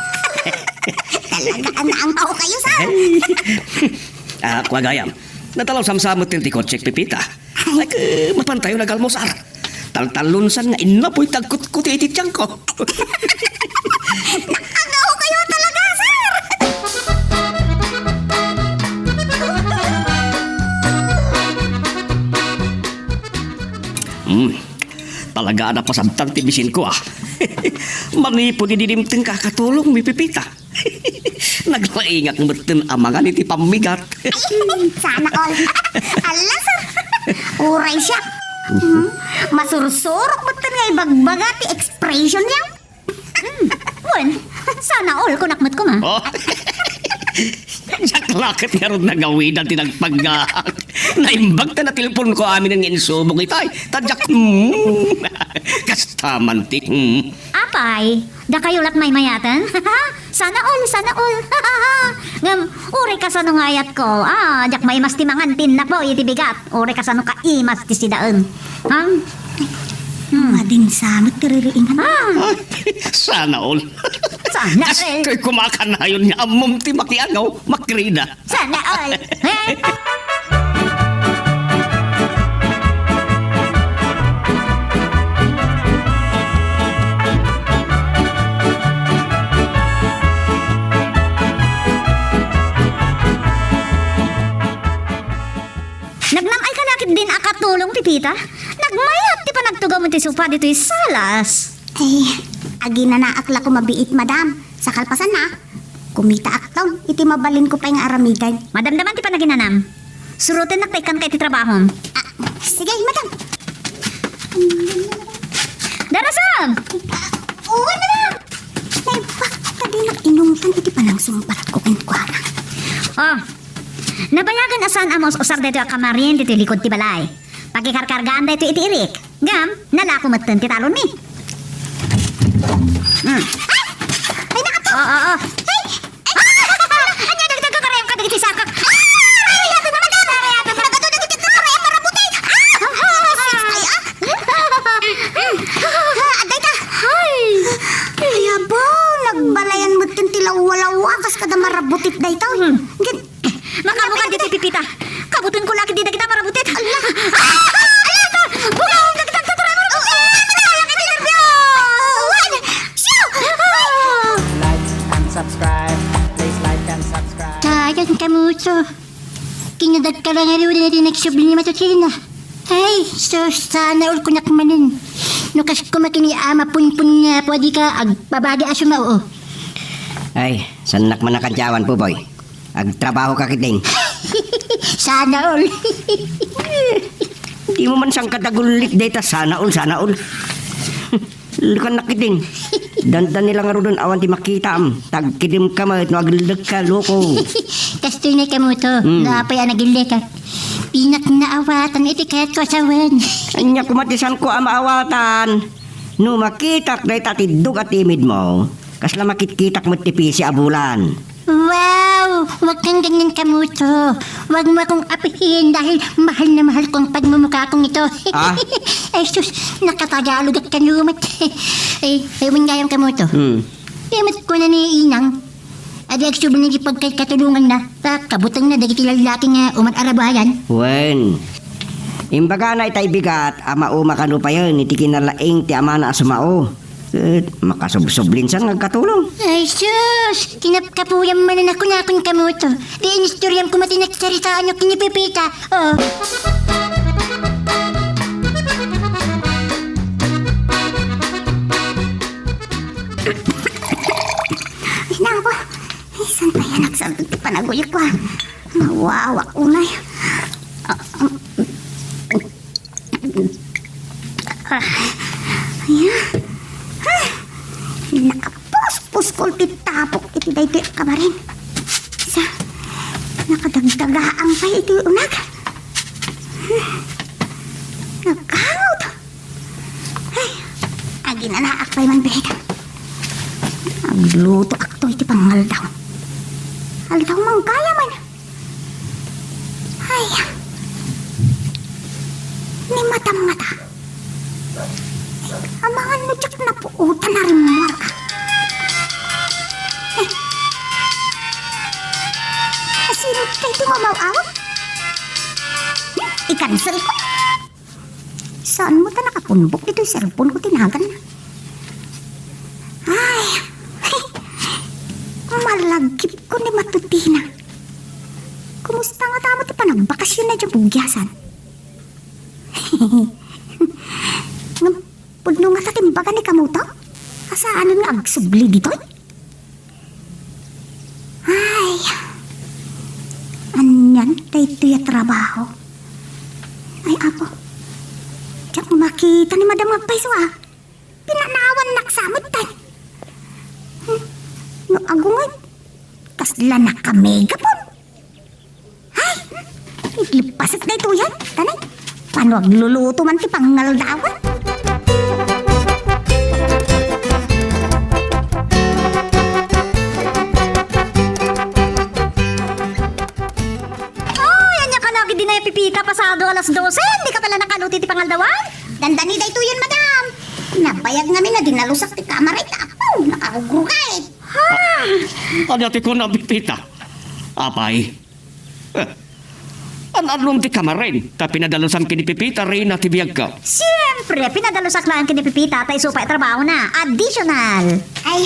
Talaga, naangkaw kayo, sir. Ah, kua gayam. Natalaw samsamot ti kotsek, Pipita. Ay, ke, mapan tayo nagalmusar. Taltalunsan nga innapoy tagkutkuti iti tiangko. Nakaangkaw kayo talaga, sir. Hmm. Talaga a napasabtan ti bisinko, ah. Manipud idi dimteng kakatulong, mi Pipita. Naglaingak metten a mangan iti pammigat. Ay, sana all. Ala, sir. Uray siak. Hmm. Masursurok metten nga ibagbaga ti expression niya. Hmm. Wen, sana all, kunak met koma. Oh. Diak la ket ngarud nagawidan ti nagpaggaak. Naimbag ta natelponko amin nga insubong itay. Ta diak, hmm. Kasta man ti, hmm. Apay, dakayo la't maymayaten? Sana all, sana all. Ngem, uray kasano nga ayatko. Ah, diak maimas ti mangan ti innapoy iti bigat. Uray kasano kaimas ti sidaen. Ha? Hmm. Madinsa met ti ririingan. Ah. Sana all. Sana all. Kastoy koma a kanayon nga ammom ti makiangaw, makrida. Sana all. Eh? Nagnam-ay ka na ket din a katulong, Pipita? Nagmayat ti panagtugawmo ti sofa ditoy salas. Ay, aginanaak la koma biit, madam. Sa kalpasanna, kumitaakton iti mabalinko pay nga aramiden. Madamdaman ti panaginanam. Surotennak ta ikkanka iti trabahom. Ah, sige, madam. Darasam! Ah, oo, madam. Naimbag ta dinak inungtan iti panangsungbatko kenkuana. Oh, nabayagan a saan a maus-usar daytoy a kamarin ditoy likod ti balay. Pakikarkargaan daytoy iti irik. Ngem, nalako metten ti talonmi. Hmm. Ay! Ay, nakato! Oo, oo. Ay! Ay! Ania dagiti agkarayam kadagiti sakak? Ah! Ay, ato na, madam! Ay, ato na, nagadu dagiti agkarayam marabuti! Ah! Kamuto, kinadagka la ngaruden iti nagsubli ni Matutina. Ay, sus, sana all kunak manen. No kas kumakini ama punpun nga apo, a di ka agbabagi a sumao. Ay, saannak man a kadyawan, Popoy. Agtrabaho ka ketdin. Sana all. Di mo man sangkad agullit dayta sana all, sana all. Lukan na ketdin. Dandani la ngaruden awan ti makitaam. Tagkidem ka met no agellek ka, loko. Kastoy na, Kamuto. Hmm. No apay a nagellekak, pinak naawatan iti kayatko a sawen. Ania koma ti saanko a maawatan? No makitak dayta tiddog a timidmo, kasla makitkitak met ti pisi a bulan. Wow! Huwag kang ganyan, Kamuto. Huwag mo akong apihin dahil mahal na mahal ko ang pagmumukha kong ito. Ah? Ay, sus, nakatagalog at kanumat. Ay, ay, gayam, Kamuto. Hmm. Kaya mat ko na ni Inang. Adi agsubli ni pagkatulungan na. Ta, kabuteng na dagiti lallaki nga uman arabayan. Wen. Imbagana itay bigat a mauma kano payen iti kinalaing ti amana a sumao. Ket makasubsublinsan nga agkatulong. Ay, sus! Kinapkapuyam manen a kunakon, Kamuto. Di inistoriam koma ti nagsaritaanyo ken ni Pepita. Oh. Ay, nako. Ay, saan kaya nagsardeng ti panaguyok ko, ah? Mawawak unay. Ah, um, Ah, ayan. Ah, nakapuspos ko ti tapok iti daytoy a kamarin. Sa, nakadagdagaang pay iti unag. Naghangot. Ay, aginanaak pay man, bet. Aglutoak to iti pangaldaw. Aldaw man kaya man. Ay, ni Madam ngata. Amangan no diak napuotan a rimmuar, ah. Eh, asino daytoy nga umaw-awag? Hmm, i-cancel ko. Saan mo ta nakapunbok ditoy cellphone ko ti naganna? Ay, malagipko ni Matutina. Kumusta ngata met ti panagbakasionna idiay bugiasan? Ngem, pudno ngata ti imbaga ni Kamuto? A saanen nga agsubli ditoy? Ay, anian daytoy a trabaho? Ay, Apo, diak makita ni Madam nga agpayso, ah. Pinanawannak sa met, tay. Hmm, no agungod, kasla nakamegapon. Ay, iglipasek daytoyen. Tanay, pano agluluto man ti pangaldawan? Ay, ania ka lagi dinay, Pepita, pasado alas dose, dika pay la nakaluto iti pangaldawan? Dandani daytoyen, madam. Nabayag ngamin a dinalusak ti kamar ita, apo, nakarugrugay. Ha? Ania ti kunam, Pepita? Apay, eh, an-annom ti kamarin, ta pinadalusam ken ni Pepita, Reyna, ti biagko. Siempre, pinadalusak laeng ken ni Pepita, ta isu pay a trabahona. Additional. Ay,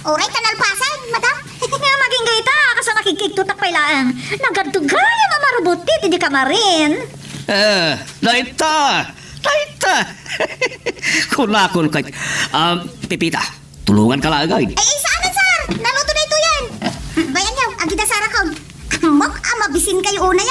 uray ta nalpasen, madam. Nga agingga ita, kas a nakikigtotak pay laeng. Nagadu gayam a marubot ti, ti di kamarin. Eh, dayta, dayta. Kunakon ket, um, Pepita, tulonganka laeng. Ay, saan, sir? Naluto daytoyen. Bayan niyo, agidasarakon. Ammok a mabisinkayo unay.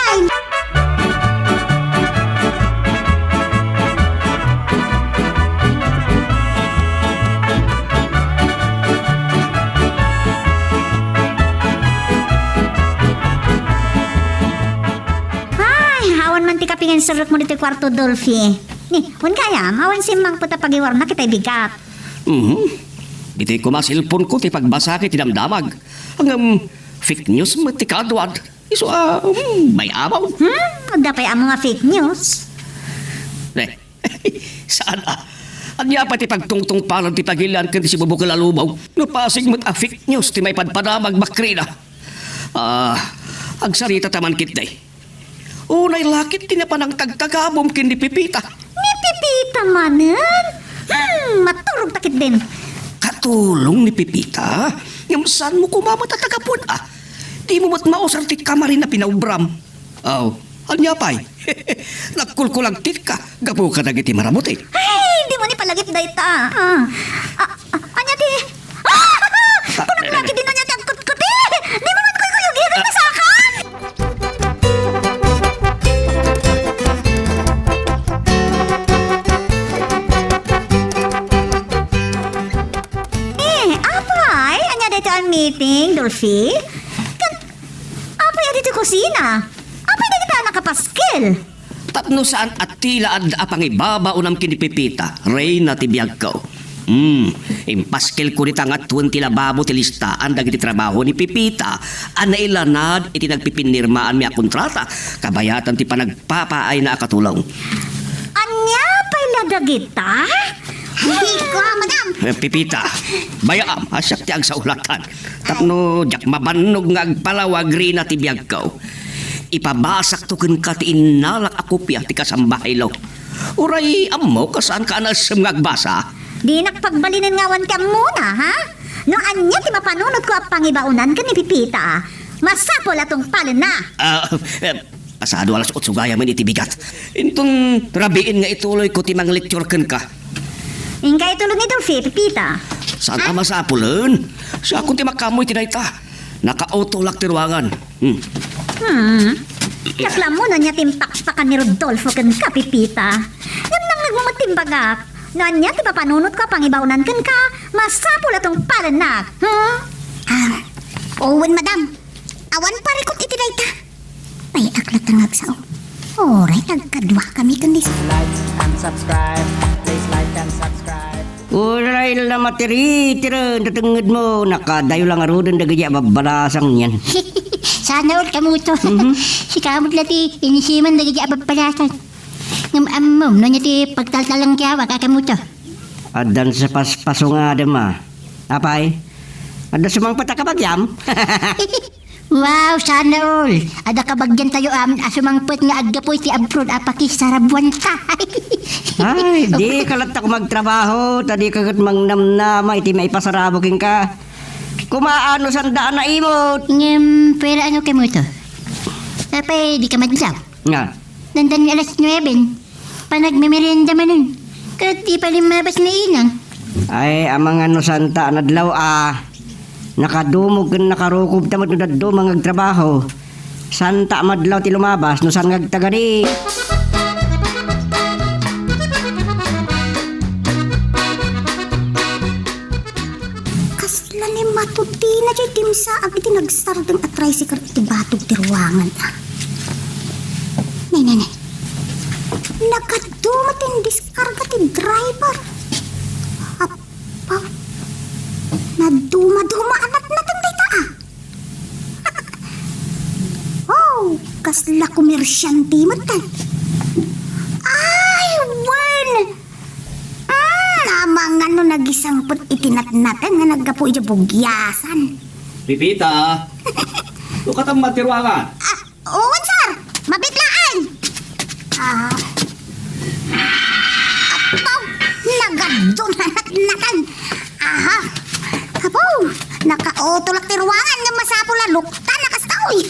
Ay, awan man ti kape nga inserrekmo ditoy kuarto, Dolphy. Ni, wen gayam, awan simmangpet a pagiwarnak itay bigat. Mhm. Ditoy koma cellphone ko ti pagbasa iti damdamag. Ngem fake news met ti kaduad. Isu a, hmm, may-amaw. Hmm, adda pay ammo nga fake news. Ne, saan a? Ania pay ti pagtungtungpalan ti pagilian ken ti sibubukel a lumaw? No pasig met a fake news ti maipadpadamag, Makrina. Ah, agsarita ta man ketdi. Unay la ket ti napan nagtagtagabum ken ni Pepita. Ni Pepita manen? Hmm, maturog ta ketdin. Katulong ni Pepita? Ngem saan mo koma met a tagapuen, a? Dimo met mausar ti kamarin a pinaubram. Aw, ania pay? Nagkulkulagtitka gapu kadagiti maramutin. Ay, dimo ni palagip dayta. Ah, ah, ah, ania ti? Ah! Kunak lagi din ania ti agkutkuti. Dimo man kuykuyugi, agkasakan. Eh, apay? Ania daytoy a meeting, Dolphy? Ken apay a ditoy kusina? Apay dagita a nakapaskil? Tapno saan a tila adda a pangibabaonam ken ni Pepita, reyna ti biagko. Hmm, impaskilko dita ngatuen ti lababo ti listaan dagiti trabaho ni Pepita a nailanad iti nagpipinirmaanmi a kontrata, kabayatan ti panagpapaayna a katulong. Ania pay la dagita? Ay, ko, madam. Eh, Pepita, bayaam a siak ti agsaulatan. Tapno diak mabannog nga agpalawag reyna ti biagko. Ipabasakto kenka ti innalak a kopia ti kasambahaylo. Uray ammok a saanka a naessem nga agbasa? Dinak pagbalinen nga awan ti ammona, ha? No ania ti mapanunotko a pangibaonan ken ni Pepita, masapul a tungpalenna. Ah, eh, pasado alas otso gayam iti bigat. Inton rabiin nga ituloyko ti manglektior kenka. Inka itulod ni Dolphy, Pepita. Saan a masapulen? Siakon ti makaammo iti dayta. Nakautolak ti ruangan. Hmm. Hmm. Diak la ammo no ania ti impakpakan ni Rodolfo kenka, Pepita. Ngem nangngegmo met ti imbagak. No ania ti mapanunotko a pangibaonan kenka, masapul a tungpalennak. Hmm? Ah, wen, madam. Awan parikut iti dayta. Ay, aklat nga agsao. Uray, agkaduakami ken ni Like and subscribe. Please like and subscribe. Uray la matiritira, tatengngedmo, nakadayo la ngaruden dagiti ababbalasang nian. Sana all, Kamuto. Mhm. Sika met la ti inisiman dagiti ababbalasang. Ngem ammom, no ania ti pagtaltalangkiawak, a, Kamuto? Addan sa paspaso nga adda ma. Apay? Adda sumangpet a kabagiam? Wow, sana all! Adda kabagiantayo amin a sumangpet nga aggapu iti abroad a pakisarabuanta. Ay, dika latta koma agtrabaho, ta dika ket mangnamnama iti maipasarabo kenka. Kumaano sanda a naimut? Ngem, pwera ano, Kamuto? Apay, dika madlaw? Nga. Dandan nga alas nuebe, panagmemerienda manen. Ket di pa limmabas ni Inang. Ay, amangan no santa a nadlaw a. Nakadumog ken nakarukobta met no dadduma nga agtrabaho. Santa a madlaw ti lumabas no saan nga agtagari. Kasla ni Matutina diay dimsaag iti nagsardeng a tricycle iti batog ti ruangan, a. Nay, nay, nay. Nagadu met ti indiskarga ti driver. Appaw. Nadumaduma a natnateng dayta, a. Oh, kasla komersiante met, a. Ay, wen! Mm, amangan no nagisangpet iti natnateng nga naggapu iti bugiasan. Pepita, ukatam ti ruangan. Ah, wen, sir. Mabit laeng. Ah. Apaw, nagadu a natnateng. Aha. Apaw, nakautolak ti ruangan nga masapul a luktan a kasta, uy.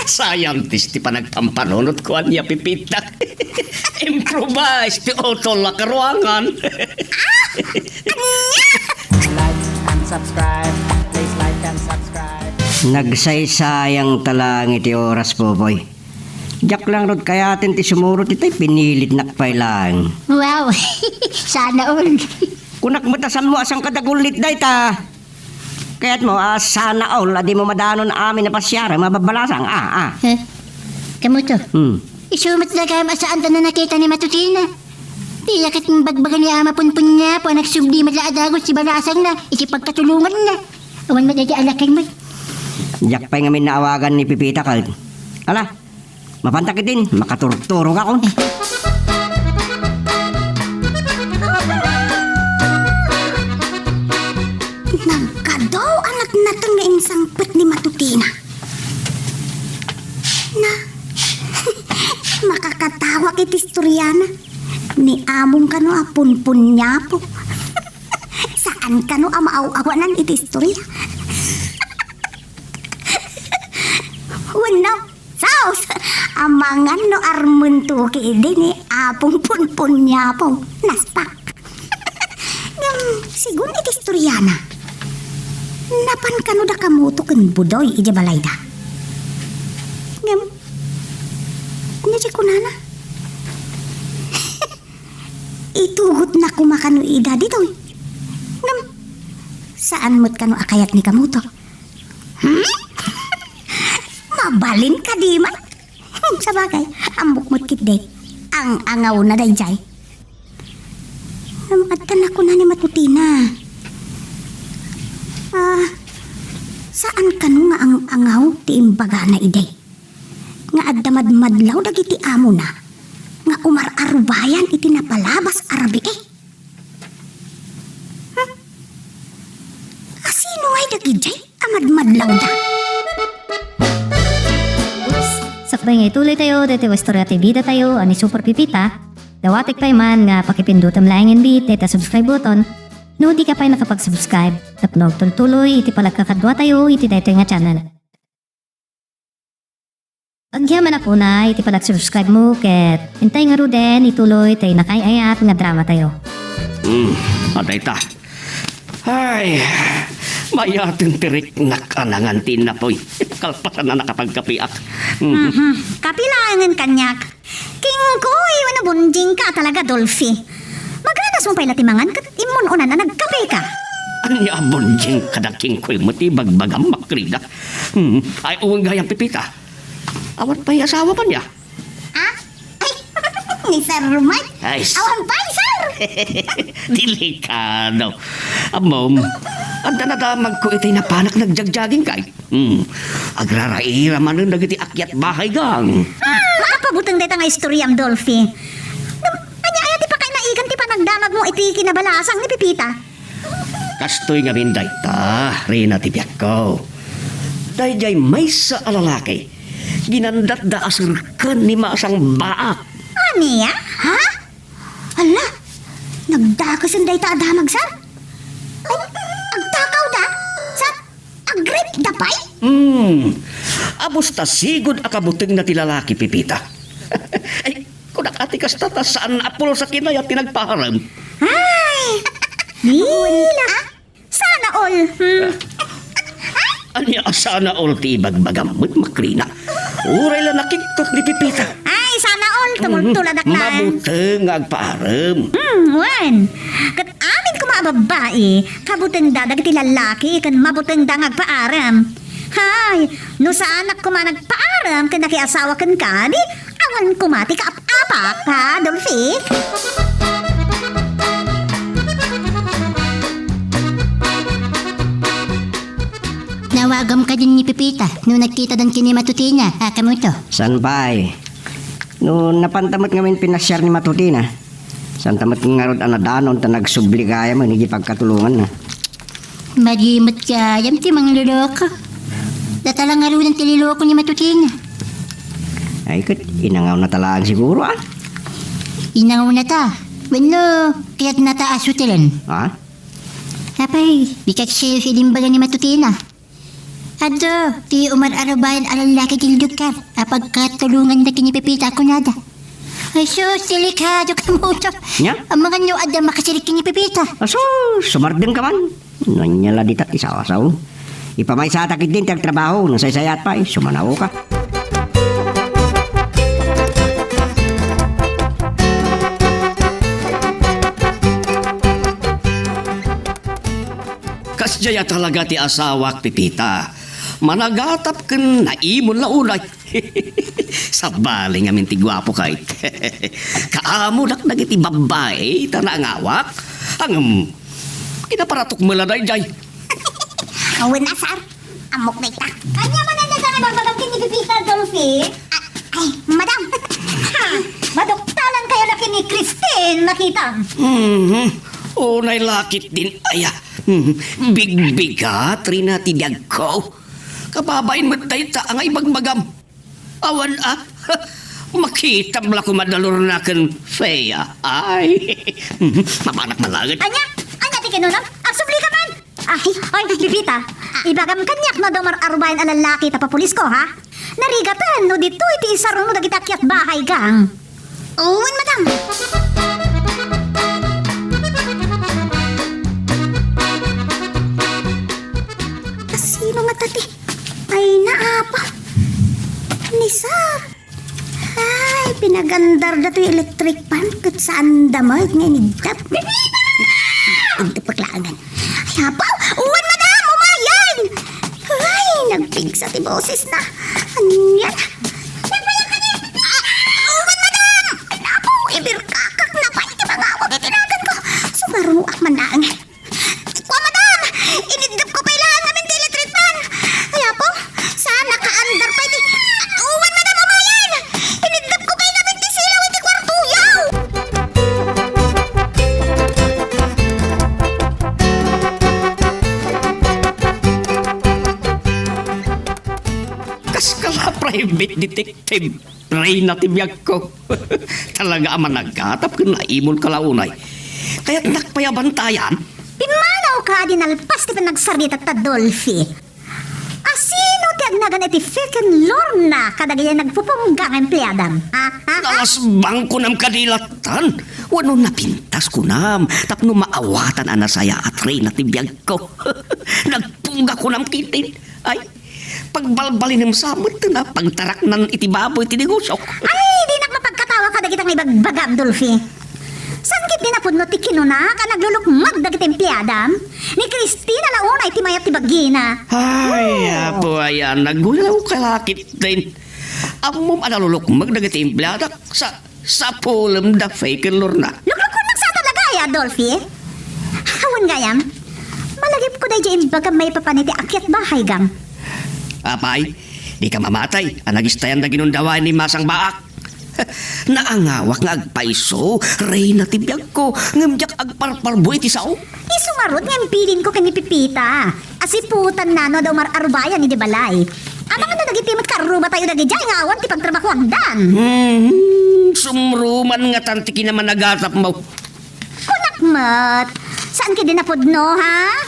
Sayang ti panagpampanunotko ania, Pepita. Improvise ti utol a karuangan. Like and subscribe. Please like and subscribe. Nagsaysayang ta laeng iti oras, Popoy. Diak laeng rod kayaten ti sumurot itay pinilitnak pay laeng. Wow! Sana all. Kunak met a sammo a sangkadagullit dayta. Kayatmo a sana all a dimo madanon amin a pasiarem a babbalasang, a, a. Eh, Kamuto. Hmm. Isu met la gayam a saanta a nakita ni Matutina. Diak ket imbagbaga ni Ama Punpun ni Apo a nagsubli met la a dagus ti balasangna iti pagkatulonganna. Awan met daydi a lakay met. Diak pay ngamin naawagan ni Pepita ket. Ala, mapanta ketdin, makaturturogakon. Nagadu a natnateng nga insangpet ni Matutina. Na, makakatawak iti istoriana. Ni among kano a Punpun ni Apo. Saan kano a maaw-awanan iti istoria. Wenno, sus! Amangan no armentoki idi ni Apong Punpunyapo. Naspak. Ngem, segun iti istoriana, napan kano da Kamuto ken Budoy idiay balayda. Ngem, ania ti kunana? Itugotna koma kano ida ditoy. Ngem, saan met kano a kayat ni Kamuto? Hmm? Mabalin kadi man? Hmm, sabagay, ammok met ketdi. Ang-angawna daydiay. Ngem adda nakuna ni Matutina. Ah, saan kano nga ang-angaw ti imbagana idi? Nga adda madmadlaw dagiti amona nga umar-arubayan iti napalabas a rabii. Hmm? Asino ngay dagidiay a madmadlawda? Oops! Sakbay nga ituloytayo daytoy nga istorya ti bidatayo a ni Super Pipita, dawatek pay man nga pakipindutem laeng inbit dayta subscribe button no dika pay nakapag-subscribe tapno agtultuloy iti panagkakaduatayo iti daytoy nga channel. Agyamanak unay iti panag-subscribe mo ket intay ngaruden ituloy tay nakaay-ayat nga drama tayo. Hmm, adayta. Ay, mayaten ti riknak a nangan ti innapoy. Kalpasan a nakapagkapiak. Hmm. Mhm. Kapi laengen kaniak. Kingkoy, wenno bonjing ka talaga, Dolphy. Magranas mo pay la ti mangan ket immun-unan a nagkape ka. Ania a bonjing kada kingkoy mo ti bagbagam, Makrina? Hmm, ay, wen gayam, Pipita. Awan pay asawa man ya? Ah? Ay, ni Sir Mike. Ay, s- Awan pay, sir! Delikado. Ammom, adda nadamagko itay napanak nagjagjaging kay. Hmm. Agraraira manen dagiti akyat bahay gang. Ah, makapabuteng dayta nga istoriam, Dolphy. Ngem, ania aya ti pakainaigan ti panagdamag mo iti kinabalasang ni Pipita? Kastoy ngamin dayta, Rina ti biagko. Daydiay maysa a lalaki, ginandatda a serken ni Masang Baak. Ania? Ha? Hala, nagdakesen dayta a damag, sir? Ay, agtakawda? Sir, agripda pay? Hmm. Abus ta sigud a kabutengna ti lalaki, Pipita. Ay, kunak a ti kasta ta saan a pulsa kinayat ti nagpaarem. Ay! Dila! Sana all. Hmm. Ania a sana all ti ibagbagam met, Makrina? Uray la nakiktot ni Pipita. Ay, sana all. Tumultuladak laeng. Mabuteng nga agpaarem. Hmm, wen. Ket amin koma a babbai, kabutengda dagiti lallaki ken mabutengda nga agpaarem. Hay, no saanak koma nagpaarem ken nakiasawa kenka, di awan koma ti kaap-apak, ha, Dolphy? Nawagam kadin ni Pipita no nagkitadan ken ni Matutina, a Kamuto. Saan pay? No napanta met ngamin pinasiar ni Matutina, saan ta met ngarud a nadanon ta nagsubli gayam iti pagkatulonganna. Madi met gayam ti mangloloko. Data la ngaruden ti liloko ni Matutina. Ay, ket inangawna ta laeng siguro, a? Inangawna ta. Wenno, kayatna ta a sutelen. Ha? Apay, dika serioso iti imbaga ni Matutina. Adu, ti umar-arubayan a lallaki ti doktor a pagkatulonganda ken ni Pipita a kunada. Ay sus, delikado, Kamuto. Nya? Amangan no adda makasirik ken ni Pipita. Asus, sumardeng ka man. Ania la dita ti sawasaw? Ipamaysatak iti ti agtrabaho, nasaysayat pay, sumanaw ka. Kasdiay a talaga ti asawak, Pipita. Managatap ken naimon la unay. Sabali ngamin ti guapo kay. Kaamodak dagiti babbai ta naangawak. Ngem, kinaparatok met la daydiay. Awan a, sir. Ammok dayta. Ania manen dayta nga ibagbagam ken ni Pipita, Dolphy? Ah, ay, madam. Ha, maduktalan kayo la ken ni Christine, nakita. Mhm. Unay lakit din aya. Mhm. Bigbigat, Rina ti biagko. Kababain met dayta nga ibagbagam. Awan a, makitam la koma da Lorna ken Fea. Ay, mapanak malaget. Ania? Ania ti kinunam? Agsubli ka man! Ay, oy, Pipita, ibagam kaniak no adda umar-arubayan a lallaki ta papulisko, ha? Narigaten no ditoy ti isaruno dagiti akyat bahay, gang. Wen, madam. Sino nga tati? Ay, naapa. Ni Sir. Ay, pinagandarda toy electric fan ket saanda met nga iniddep. Indi paklaangan. Ay, apo! Uwan, madam! Umayen! Ay, nagpigsa ti bosesna. Anian? Ah, uwan, madam! Ay, apo! Ibirkakak na pay ti mangawag iti naganko. Sumarunoak man laeng. Kua, madam! Iniddepko pay laeng ngamin ti electric fan! Ay, apo! Saan nakaandar pay ti... Uwan, madam, umayen! Iniddepko pay ngamin ti silaw iti kuartoyaw! Kaskala private detective. Reyna ti biagko. Talaga a managatap ken naimol ka la unay. Kayatnak pay a bantayan? Pimmanaw kadi nalpas ti panagsarita ta, Dolphy. Asino ti agnagan iti Peking Lorna kadagiti nagpupungga nga empleadam? Ha? Ha? Ha? Nalasbang kunam kadi latan. Wenno napintas kunam tapno maawatan a nasayaat, Reyna ti biagko. Nagpungga kunam ketdin. Ay, pagbalbalinem sa met a pagtaraknan iti baboy ti negosiok. Ay, dinak mapagkatawa kadagita nga ibagbagam, Dolphy. Saan ketdi napudno ti kinuna a naglulukmeg dagiti empleadam? Ni Christina la unay ti mayat ti bagina. Ay, oh, apo, ayan, nagulaw ka la ketdin. Ammom a nalulukmeg dagiti empleadak sa Sapulem da Peking Lorna. Luklukkon sa talaga, ay, Adolfi? Awan gayam. Malagipko daydiay imbagam maipapan iti akyat bahay, gang. Apay, dika mamatay a nagistayan da ginundawaen ni Masang Baak. Naangawak nga agpayso, reyna ti biagko, ngem diak agparparbo iti sao. Isu ngarud nga impilinko ken ni Pepita. Asiputanna no adda umar-arubayan idi balay. Amangan no dagiti met karrubatayo dagidiay nga awan ti pagtrabahoandan. Hmm, sumruman ngatan ti kinamanagatapmo. Kunak met, saan ketdi napudno, ha?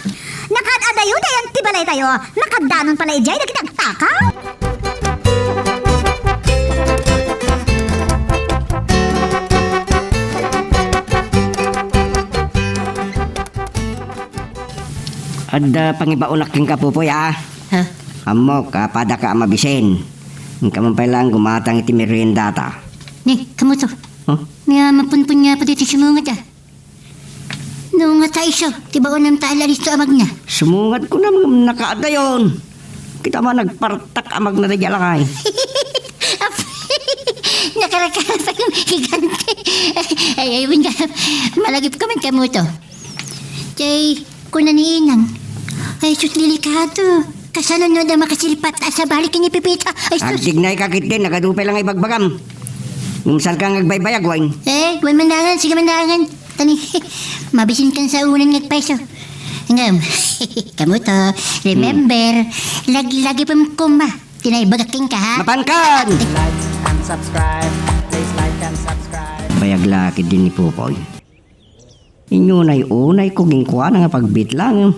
Nakaad-adayo dayan ti balaytayo. Nakadanon pala idiay dagiti agtaka? Adda pangibaonak kenka, Pupoy, a. Ha? Ammok a padaka a mabisin. Inka man pay laeng gumatang iti meriendata. Ni, kamoto. Huh? Nia, mapunpun nga pati ti sumungat, a. No nga ta isu, ti baonam ta alisto a magna. Sumungat kunam ngem nakaadayon. Kita man nagpartak a magna daydiay lakay. Nakarakara pa yung higante. Ay, ay, win ka. Malagip ka man kamoto. Jay, kuna ni Inang. Ay, sus, delikado. Kasano no da makasilpat a sabali ken ni Pepita? Ay, sus. Agtignay ka ketdin, nagadu pay la nga ibagbagam. Ngem saan ka nga agbaybayag, wen? Eh, wen mandangan, sige mandangan. Tani, mabisin kan sa unan nga agpayso. Ngem, kamoto, remember, hmm, lagi-lagi pem kuma. Ti naibagak kenka, ha? Mapankan! Like and subscribe. Please like and subscribe. Bayag la ketdin ni Pupoy. Inunay-unayko kenkuana nga pagbitla ngem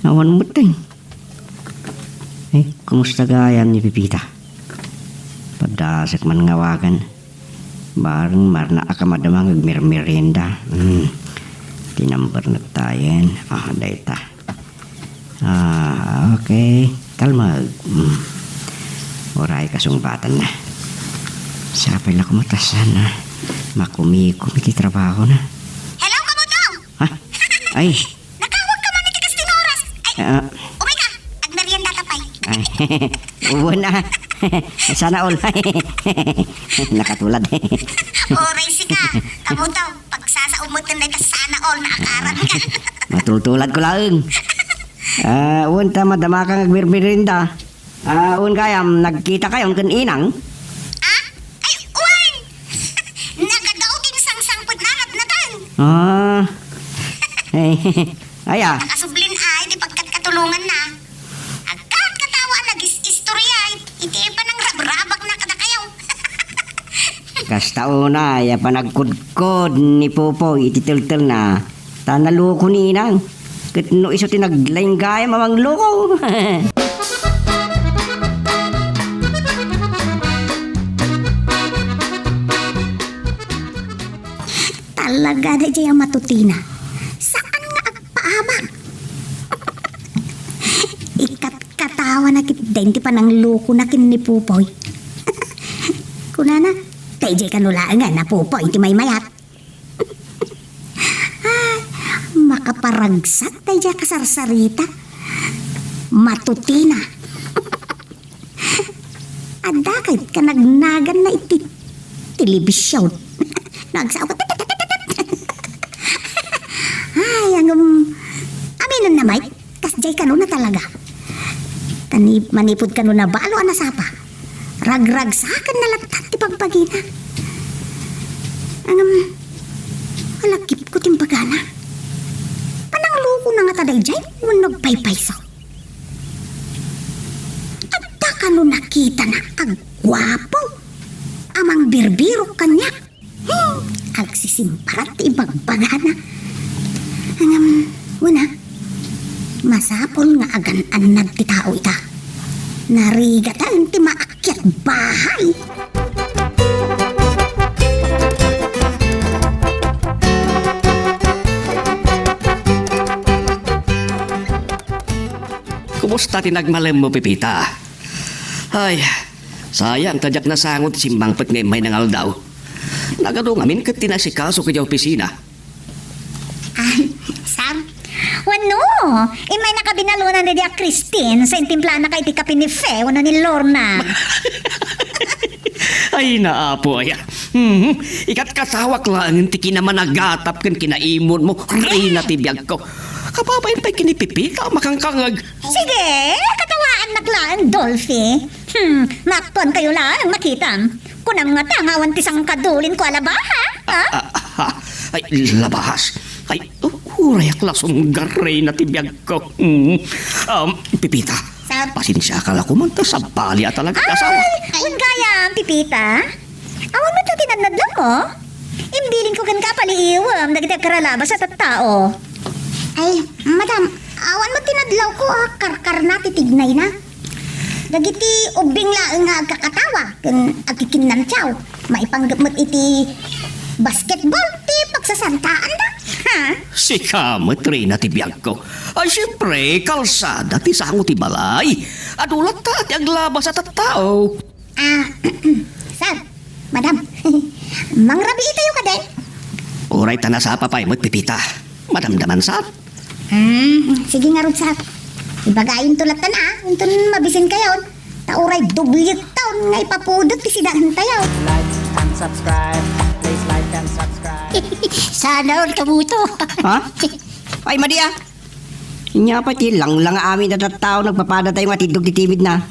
awan met, eh. Eh, kumusta gayam ni Pepita? Padasek man nga awagan. Bareng marna a kamadama nga agmermerienda. Hmm. Ti number na tayen. Ah, dayta. Ah, okay. Kalma. Hmm. Uray kasungbatanna. Sapay la koma ta saan a makumikom iti trabahona. Hello, Kamutong! Ha? Ay. Nakawag ka man iti kasdi nga oras. Ay, ah, umay ka. Agmeriendata pay. Ay. Uwan na. Sana all. Nakatulad. Oray sika. Kamutong. Pagsasaom met ken dayta sana all, naakaran ka. Matultulad ko laeng. Ah, wen ta madama ka nga agmerienda. Ah, wen gayam, nagkita kayon ken Inang? Ah? Ay, wen! Nagadu ti sangsangpetna ket natan. Ah. Eh, aya. Nakasublin ay ti pagkatkatulonganna. Agkatkatawa a nagis-istorya iti panangrabrabakna kadakayo. Kasta unay a panagkudkod ni Popoy iti teltelna, ta naloko ni Inang. Ket no isu ti naglaing gayam a mangloko. talaga daydiay a matutina. Saan nga agpaabak? Ikatkatawana ketdin ti pananglukona ken ni Popoy. Kunana, daydiay kano laeng a Popoy ti maymayat. Ay, makaparagsak daydiay a kasarsarita. Matutina. Adda ket kanagnaganna iti telebision. Nagsawa. Ay, ngem, aminenna met, kasdiay kano na talaga. Tani, manipud kano nabalo a nasapa, ragragsakenna latta ti bagbagina. Ngem, malagipko ti imbagana. Pananglukona ngata daydiay wenno agpaypayso? Adda kano nakitana a guapo a mangbirbirok kaniak? Hmm, agsisimparat ti ibagbagana. Ngem, wen a, masapul nga agan-annad ti tao ita. Narigataen ti maakyat bahay. Kumusta ti nagmalemmo, Pepita? Ay, sayang ta diak nasango ti simmangpet nga immay nga aldaw. Nagadu ngamin ket ti naasikaso idiay opisina. Ah, sir? Wenno, immay nakabinalunan daydiay a Christine sa intimplaanna ka iti kape ni Fe wenno ni Lorna. Ay, naapo aya. Mhm. Ikatkatawak laeng ti kinamanagatap ken kinaimonmo, reyna ti biagko. Kababain pay ken ni Pepita a makangkangeg. Sige, katawaannak laeng, Dolphy. Hmm, maaktuan kayo laeng, makitam. Kunam ngata nga awan ti sangkadulinko a labaha, ha? Ah, ah, ah, ay, labahas. Ay, urayak la sumgarreyna ti biagko. Hmm. Um, Pepita, sir? Pasensiaka la koman ta sabali a talaga ti asawa. Ay, wen gayam, Pepita? Awan met ti nadnadlawmo? Imbilinko kenka a paliiwem dagiti agkaralabas a tattao. Ay, madam, awan met ti nadlawko a karkarna ti tignayna. Dagiti ubbing laeng nga agkakatawa ken agkikinnantiaw, maipanggep met iti basketball ti pagsasantaanda. Ha? Sika met, reyna ti biagko. Ay, siempre, kalsada ti sango ti balay. Adu latta ti aglabas a tattao. Ah, sir, madam, mangrabii tayo kadi? Uray ta nasapa pay met, Pepita. Madamdaman, sir. Hmm, sige ngarud, sir. Ibagayonto latta, ah, inton mabisinkayon. Ta uray doble taon nga ipapudot ti sidaentayo. Like and subscribe. Please like and subscribe. Sana all kabuto. Ha? Ay, madi, ah. Ania pay ti langlang amin a tattao nagpapadatayo nga tiddog ti timidna.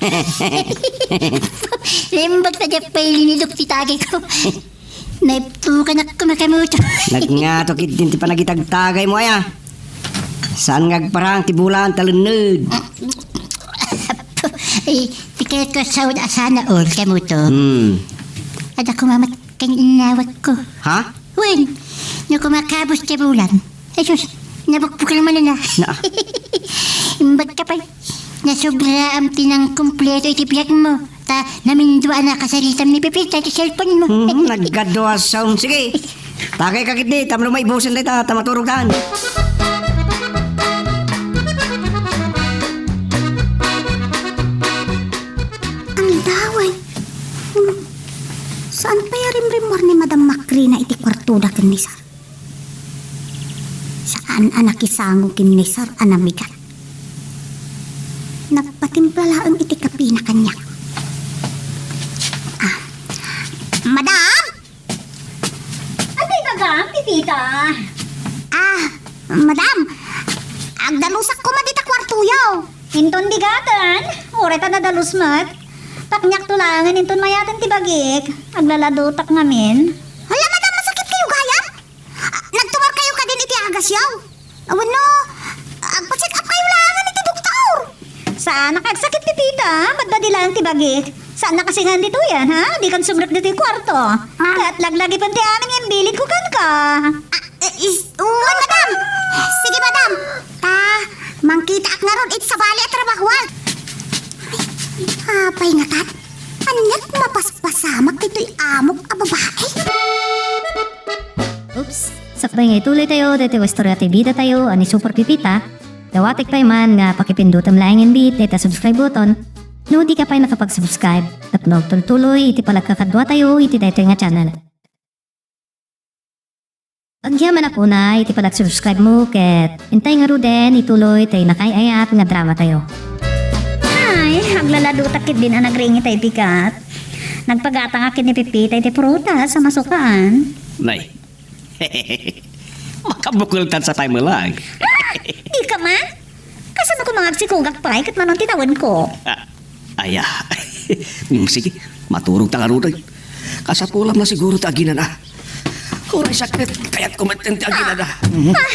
Naimbag ta diak pay linidok ti tagayko. Naiptukanak koma kamoto. Nagngato ketdin ti panagitagtagaymo aya. Saan nga agparang ti bulan ta lenned? Ay, ti kayatko a saod a sana all kamoto. Hmm. Adda koma met ken innawatko. Ha? Wen, no kumakabus ti bulan. Ay sus, nabukbukak manen a. Na. Imbagka pay, nasobraam ti nangkumpleto iti biagmo. Ta namindua a nakasaritam ni Pepita iti cellphone mo. Mhm, naggadua a sound. Sige, tagayka ketdi, tapno maibusen dayta, ta maturogdan. Ang daway. Hmm. Saan pay a rimrimmuar ni Madam Makrina iti kuartoda ken ni Sir? Saan a nakisango ken ni Sir a namigat. Nagpatimpla laeng iti kapina kaniak. Ah. Madam! Ania ti ibagam, Pepita? Ah, madam, agdalusak koma dita kuartoyo. Inton bigaten, uray ta nadalus met. Takniakto laengen inton mayaten ti bagik. Aglaladotak ngamin. Hala, madam, masakit kayo gayam? Ah, nagtumar kayo kadin iti agasyo? Wenno, agpa-check up kayo laengen iti doktor. Saan a kagsakit, Pepita, badbadi laeng ti bagik. Saan a kasingan ditoyen, ha? Dikan sumrek ditoy kuarto. Ah. Ket laglagipen ti amin nga imbilinko kenka. Ah, eh, is, wen, madam. Sige, madam. Ta, mangkitaak ngarud iti sabali a trabahoan. Ay, apay ngatan? Ania't mapaspasamak ditoy amok a babae? Oops, sa Sakbay nga ituloytayo daytoy a istorya ti bidatayo a ni Super Pipita, dawatek pay man nga pakipindutem laeng inbit dayta subscribe button no dika pay nakapag-subscribe tapno agtultuloy iti panagkakaduatayo iti daytoy nga channel. Agyamanak unay iti panag-subscribe mo ket intay ngaruden ituloy tay nakaay-ayat nga dramatayo. Ay, aglaladutak ketdin a nagriing itay bigat. Nagpagatangak ket ni Pipita iti prutas a masukaan. Nay, makabukeltan sa pay melag. Ah! Dika man? Kasano ko mangagsikugak pay ket manon ti tawenko? Ah, aya. Mm, sige, maturog ta ngaruden. Kasapulam na siguro ti aginana. Uray sakit, kayat ko met ti aginana. Mhm. Ah,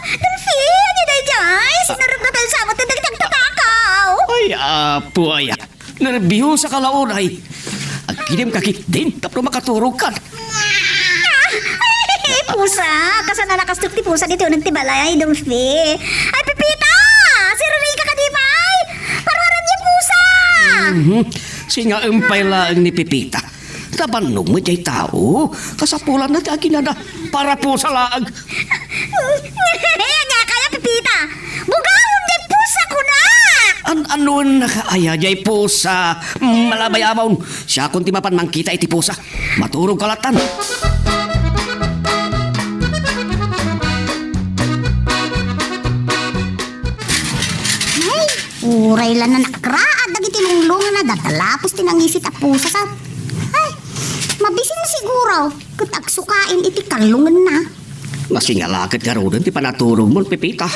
Dolphy, ania daydiay? Sinurot na tayo sa amat dagiti agtatakaw. Ay, apo, aya. Nerbiosaka la unay. Agkidem ka ketdin tapno makaturogkan. Ah! Ay, pusa! Kasano a nakasduk ti pusa ditoy uneg ti balay, Dolphy? Ay, Pipita! Siririka kadi pay? Parwaram ni pusa! Mhm. Singaem pay laeng ni Pipita. Nabannog met jay tao. Kasapulanna ti aginana. Para pusa laeng. Ania kaya, Pipita? Bugawem jay pusa, kunak! An-anoen nakaaya jay pusa? Mm, malabay amon. Siakon ti mapan mangkita iti pusa. Maturog ka latan. Ay, uray la nanakraad dagiti lunglunganna, daddalapos ti nangisit a pusa, sir. Ay, mabisin siguro ket agsukaen iti kallungenna. Nasingalaket ngaruden ti panaturogmo, Pipita.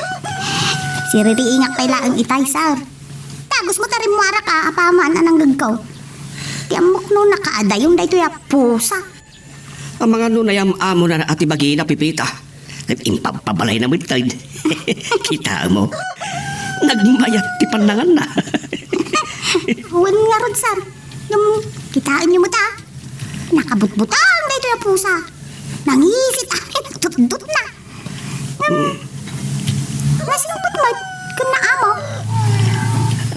Siririingak pay laeng itay, sir. Dagus met a rimmuaraka apaman a nanggegko. Ti ammok no nakaadayon daytoy a pusa. Amangan no nayam-amona a ti bagina, Pipita. Ket impabpabalayna metten. Kitaem. Nagmayat ti pannanganna. Wen ngarud, sir. Ngem kitaenyo met a. Nakabutbutang daytoy a pusa. Nangisit a, tutdotna. Ngem, nasingpet met ken naamo.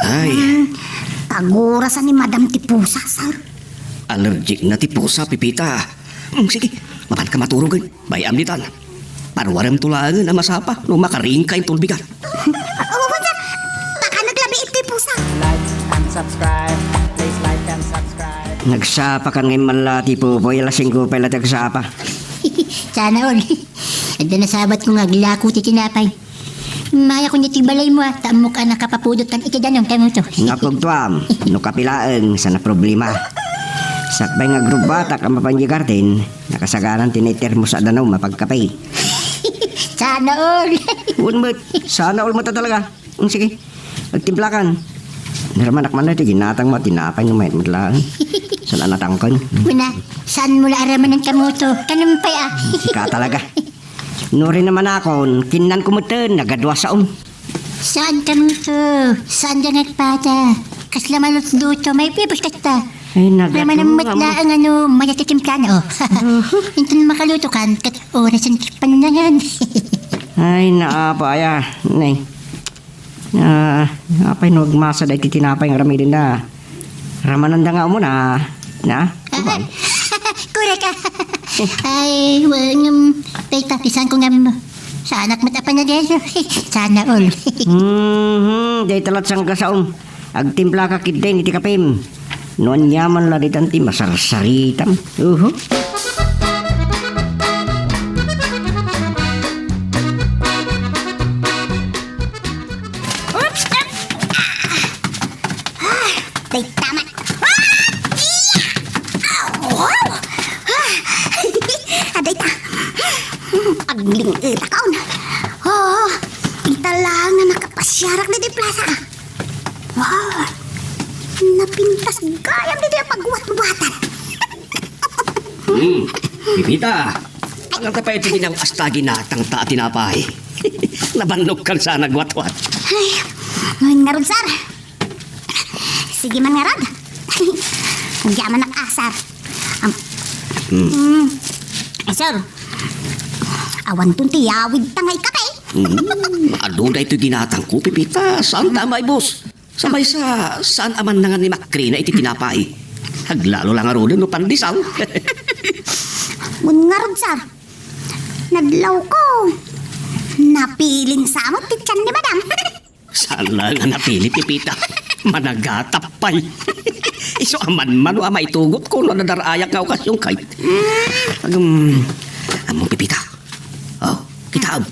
Ay. Hmm, pagurasan ni Madam ti pusa, sir. Allergic na ti pusa, Pipita. Hmm, sige, mapanka maturogen. Bay-am ditan. Parwaremto laengen a masapa no makaringka inton bigat. Awan, sir. Baka naglabi iti pusa. Like and subscribe. Please like and subscribe. Nagsapakan ngay man la ti pupoy, alas singko pay la ti agsapa. Sana all. Adda nasabatko nga aglako ti tinapay. Maya koni ti balaymo, a, ta ammok a nakapapudotan iti danum, kamoto. Napugtuam, no kapilaeng, sana problema. Sakbay nga agrubbatak a mapan di garden, nakasagaran ti naitermos a danum a pagkape. Sana all. Wen met, sana all met a talaga. Hmm, sige. Agtimplakan. Naramanak man daytoy ginatangmo a tinapay no mayat met laeng. Saan a natangken? Kuna, saanmo la aramanen, kamoto? Kanam pay a. Sika talaga. No rinamanakon, kinnanko metten, nagadua saom. Saan, kamoto? Saan da nga agpada? Kasla malutluto, maipipos kasta. Ay, nagadu. Ramanen met laeng a no mayat ti timplan, o. Inton makalutokan, ket orasen ti pannangan. Ay, naapa aya, nay. Ah, apay no agmasa daytoy tinapay nga aramidenda? Ramananda nga umuna, na? Ay, korek a. Ay, wen, ngem, dayta, pisanko ngem, saanak met a panagayam. Sana all. Mhm, dayta lat sangkasaom. Agtimplaka ketdin iti kapem. No aniaman la ditan ti masarsaritam. Uhu. Oops! Ah! Ay, tama. Ah! Iya! Ah, wow! Ah! Aday ta. Agling-etakon. Oh, ita lang nga nakapasiarak ditoy plaza. Wow! Napintas gayam ditoy a pagwatwatan. Hmm, Pipita, aganta pay iti ginang asta ginatangta a tinapay. Nabannogkan sa nagwatwat. Ay, ngayon nga rod, sir. Sige man ngarud. Agyamanak a, sir. Am-, Hmm. Mm. Sir, awanton ti yawidta nga ikape. Hmm. Adu daytoy ginatangko, Pipita. Saanta a maibus? Sa maysa, saan a mannangan ni Makrina iti tinapay? Aglalo la ngaruden no pandesal. Wen ngarud, sir. Nadlawko. Napilin sa met ti tian ni Madam. Saan la nga napili, Pepita? Managatap pay. Isu a manmano a maitugotko no nadar-ayak nga okasion kay. Agum, amo, Pepita. Oh, kitaem.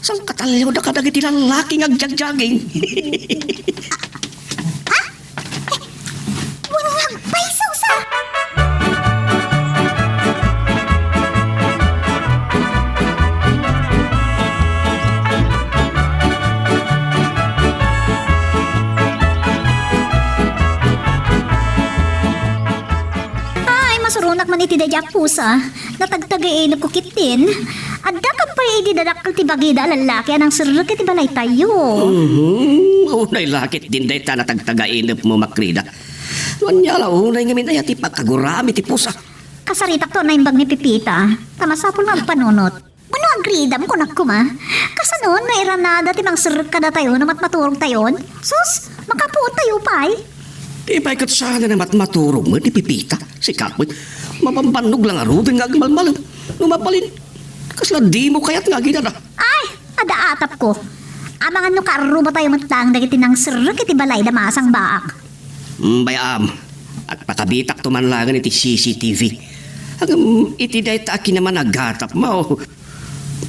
Saan katalliwda kadagiti lallaki nga agjagjaging? Ha? Wen nga agpayso sa. Ay, masuronak man iti daydi a pusa. Natagtagainepko ketdin. Adda pay idi dadakkel ti bagida a lallaki a nangserrek iti balaytayo. Mhm. Unay la ketdin dayta natagtagainepmo, Makrida. No ania la unay ngamin aya ti pag-aguram iti pusa. Kasaritakto a naimbag ni Pepita, ta masapul nga agpanunot. Wenno agridam, kunak koma. Kasano no iranada ti mangserrek kadatayo no matmaturogtayon? Sus, makapuottayo pay. Di pay ket saan a matmaturog met ni Pepita. Sika met, mabambannog la ngaruden nga agmalmalem. No mabalin, kasla dimo kayat nga aginana. Ay, adda atapko. Amangan no kaarrubatayo met laeng dagiti nangserrek iti balayda masangbaak. Mm, bay-am, agpakabitakto man laengen iti C C T V. Ngem iti dayta a kinamanaggatapmo,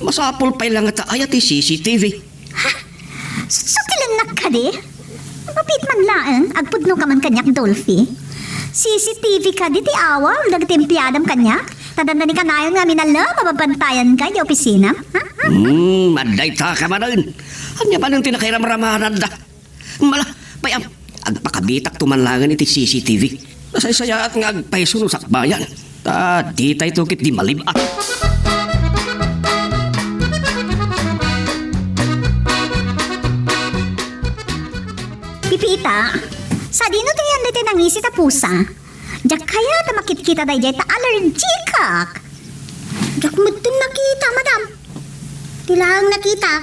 masapul pay la ngata aya ti C C T V? Ha? Sukilennak kadi? Mabiit man laeng, agpudnoka man kaniak, Dolphy. C C T V kadi ti awal dagiti empleyadam kaniak? Ta dandani kanayon nga amin a la mababantayanka iti opisinam? Ha? Ha? Hmm, adda ita ka manen. Ania manen ti nakairamramananda? Mala, bay-am, agpakabitakto man laengen iti C C T V. Nasaysayaat nga agpayso no sakbayan. Ta ditayto ketdi malib-at. Pepita, sadino ti ayan daytoy nangisit a pusa? Diak kayat a makitkita daydiay ta allergic-ak. Diak metten nakita, madam. Ti laeng nakitak,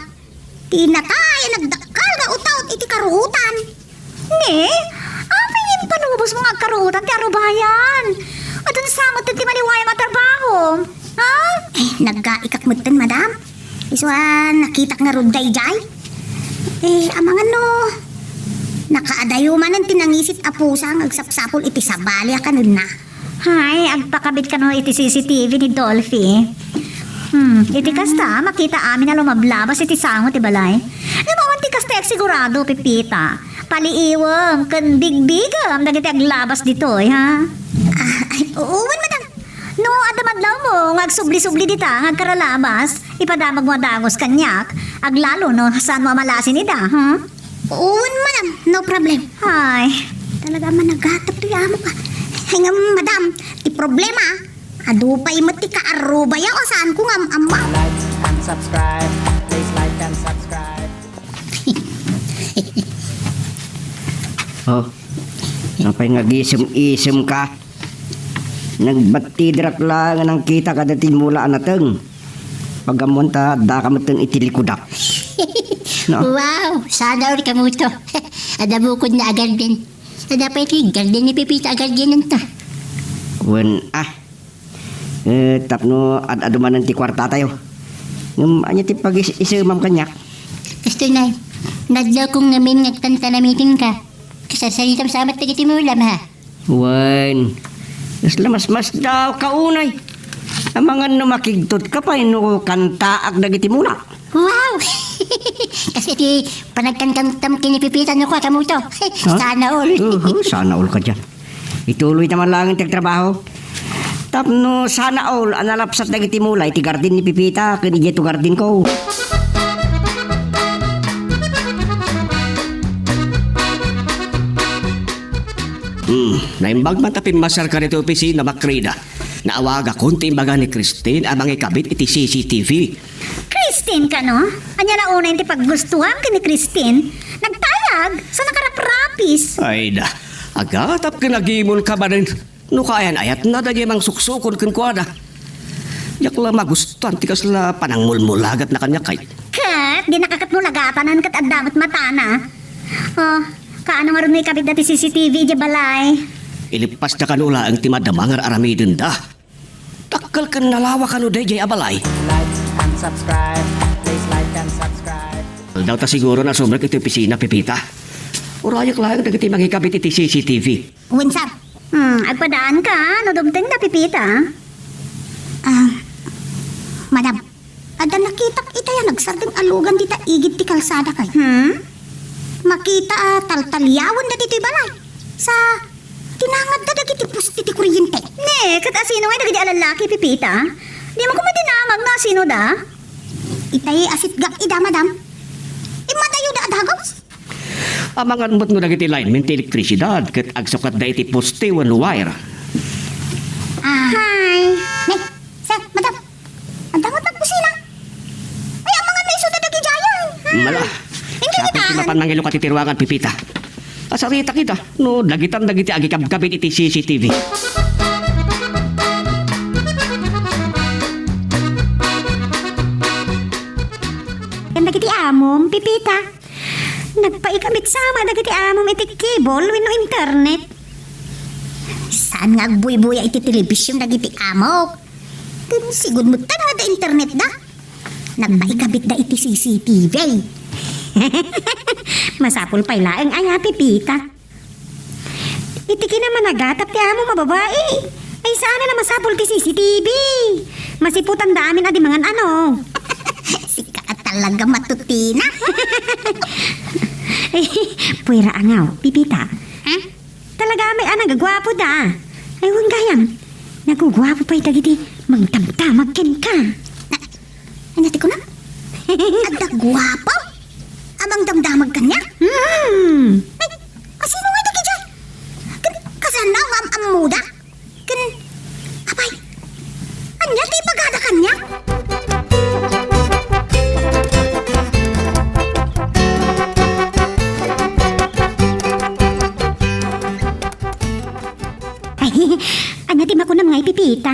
ti natay a nagdakkel nga utaot iti karuotan. Ne? Apay nga impanubosmo nga agkaruotan ti arubayan? Adun sa met ti maliwayam a trabahom? Ha? Eh, naggaikak metten, madam. Isu a nakitak ngarud daydiay. Eh, amangan no nakaadayo manen ti nangisit a pusa nga agsapsapul iti sabali a kanenna. Hay, agpakabit kano iti C C T V ni Dolphy. Hmm, iti kasta, makita amin a lumablabas iti sango ti balay. Ngem awan ti kasta agsigurado, Pepita. Paliiwem ken bigbigem dagiti aglabas ditoy, ha? Ah, ay, wen, madam. No adda madlawmo nga agsubli-subli dita nga agkaralabas, ipadamagmo a dagus kaniak, aglalo no saanmo a malasin ida, ha? Wen, madam, no problem. Ay. Talaga a managatap ti amo ka. Ay, ngem, madam, ti problema, adu pay met ti kaarrubaya o saanko nga am-amma. Like and subscribe. Please like and subscribe. Oh, apay nga agisem-isemka? Nagbattiderak la nga nangkita kadagiti mula a nateng. Pag-ammoan ta, addaka metten iti likudak. No? Wow! Sana all, Kamuto. Adda bukodna a garden. Adda pay ti garden ni Pepita a gardenanta. Wen, ah. Eh, tapno ad-adu manen ti kuartatayo. Ngem ania ti pagis-isemam kaniak? Kastoy, Nay. Nadlawko ngamin nga agtantanamikenka. Kasarsaritam sa met dagiti mulam, ha? Wen, kasla masmasdaawka unay. Amangan no makigtotka pay no kantaak dagiti mula. Wow! Kas iti panagkankantam ken ni Pepita no kua, Kamuto. Ha? Sana all. Uhu, sana all kadian. Ituloyta man laeng ti agtrabaho. Tapno sana all a nalapsat dagiti mula iti garden ni Pepita ken idiay gardenko. Hmm, naimbag man ta pimmasyarka ditoy opisina, Makrida. Naawagakon ti imbaga ni Christine a mangikabit iti C C T V. Christine kano? Ania la unay ti paggustuam ken ni Christine? Nagtayag, sa nakaraprapis. Ay da, agatap ken agimon ka manen. No kaayan-ayatna dagiti mangsuksukon kenkuana. Diak la magustuan ti kasla panangmulmulagatna kaniak kay. Ket, dinaka ket mulagatanan ket adda met matana. Oh, kaano ngarud no ikabitda ti C C T V idiay balay? Ileppasda kano laeng ti madama nga ar-aramidenda. Dakkel ken nalawa kano daydiay a balay. Like Subscribe. Please like and subscribe. Aldaw ta siguro nasumrek iti opisina, Pepita. Urayek laeng dagiti mangikabit iti C C T V. Wen, sir. Hmm, agpadaanka no dumtengda, Pepita. Ah, madam, adda nakitak itay a nagsardeng a lugan dita igid ti kalsada kay. Hmm? Makita a taltaliawenda ditoy balay. Sa tinangadda dagiti poste ti kuryente. Ne, ket asino ngay dagiti a lallaki, Pepita? Dimo koma dinamag no asinoda? Itay a sitgak ida, madam. Immadayoda a dagus? Amangan met no dagiti linemen ti elektrisidad ket agsukatda iti poste wenno wire. Ah. Hi. Ne, sir, madam. Adda met nagkusina. Ay, amangan no isuda dagidiay. Mala. Hindi kita. Mapan mangilukat iti ruangan, Pepita. Asaritak ida no dagitan dagiti agikabkabit iti C C T V. Ken dagiti amom, Pepita. Nagpaikabit sama dagiti amom iti cable wenno internet. Saan nga agbuybuya iti television dagiti amok? Ken sigud met nga adda internetda. Nagpaikabitda iti C C T V. Masapul pay laeng aya, Pepita. Iti kinamanaggatap ti amom a babai. Ay, saan a masapul ti C C T V. Masiputanda amin a di mangan ano. Sika a talaga matutina. Ay, puwera angaw, Pepita. Ha? Talaga met a nagagwapoda. Ay, wen gayam. Nagugwapo pay dagiti mangdamdamag kenka. Ania ti kunam? Adda guapo? A mangdamdamag kaniak? Hmm. Ay, asino ngay dagidiay? Ken kasano nga am-ammoda? Ken, apay, ania ti ibagada kaniak? Ay, ania ti makunam ngay, Pepita?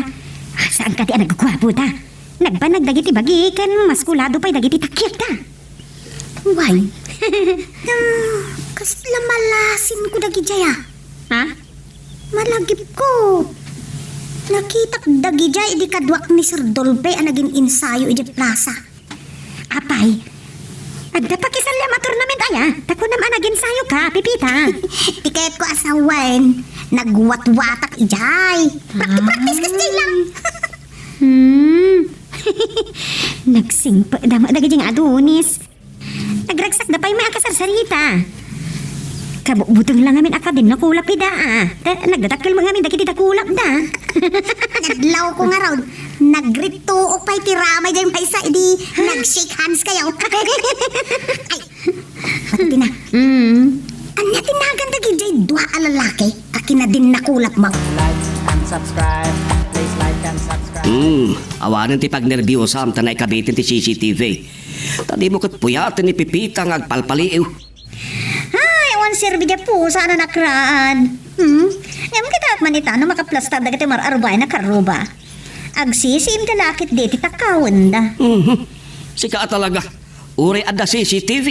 Saan kadi a nagguapoda? Nagbanag dagiti bagi ken maskulado pay dagiti takyagda. Wen. Ah, kasla malasinko dagidiay a. Ha? Malagipko. Nakitak dagidiay idi kaduak ni Sir Dolphy a nagin-ensayo idiay plaza. Apay, adda pakisaliam a tournament aya? Ta kunam a nag-ensayoka, Pepita. Ti kayatko a sawen, nagwatwatak idiay. Practice-practice kasdiay lang. Hmm. Nagsingpetda met dagiti nga adunis. Nagragsakda pay met a kasarsarita. Kabutbuteng la ngamin a kadin nakulap ida, a. Ta, nagdadakkel met ngamin dagiti dakulapda. Nadlawko ngarud, nagrituok pay ti ramay daytoy maysa idi nag-shake hands kayo. Ay, pati na. Mm. Ania ti nagan dagidiay dua a lalaki a kinadin nakulapmo? Like and subscribe. Please like and subscribe. Hmm, awanen ti pagnerbiosam ta naikabiten ti C C T V. Ta dimo ket puyaten ni Pepita nga agpalpaliiw. Ay, awan serbi diay pusa a nakraan. Hmm? Ngem kitaek man ita no makaplastar dagiti mar-arbaen a karruba. Agsisiim ti lakit diti takkawenda. Mhm. Sika a talaga. Uray adda C C T V.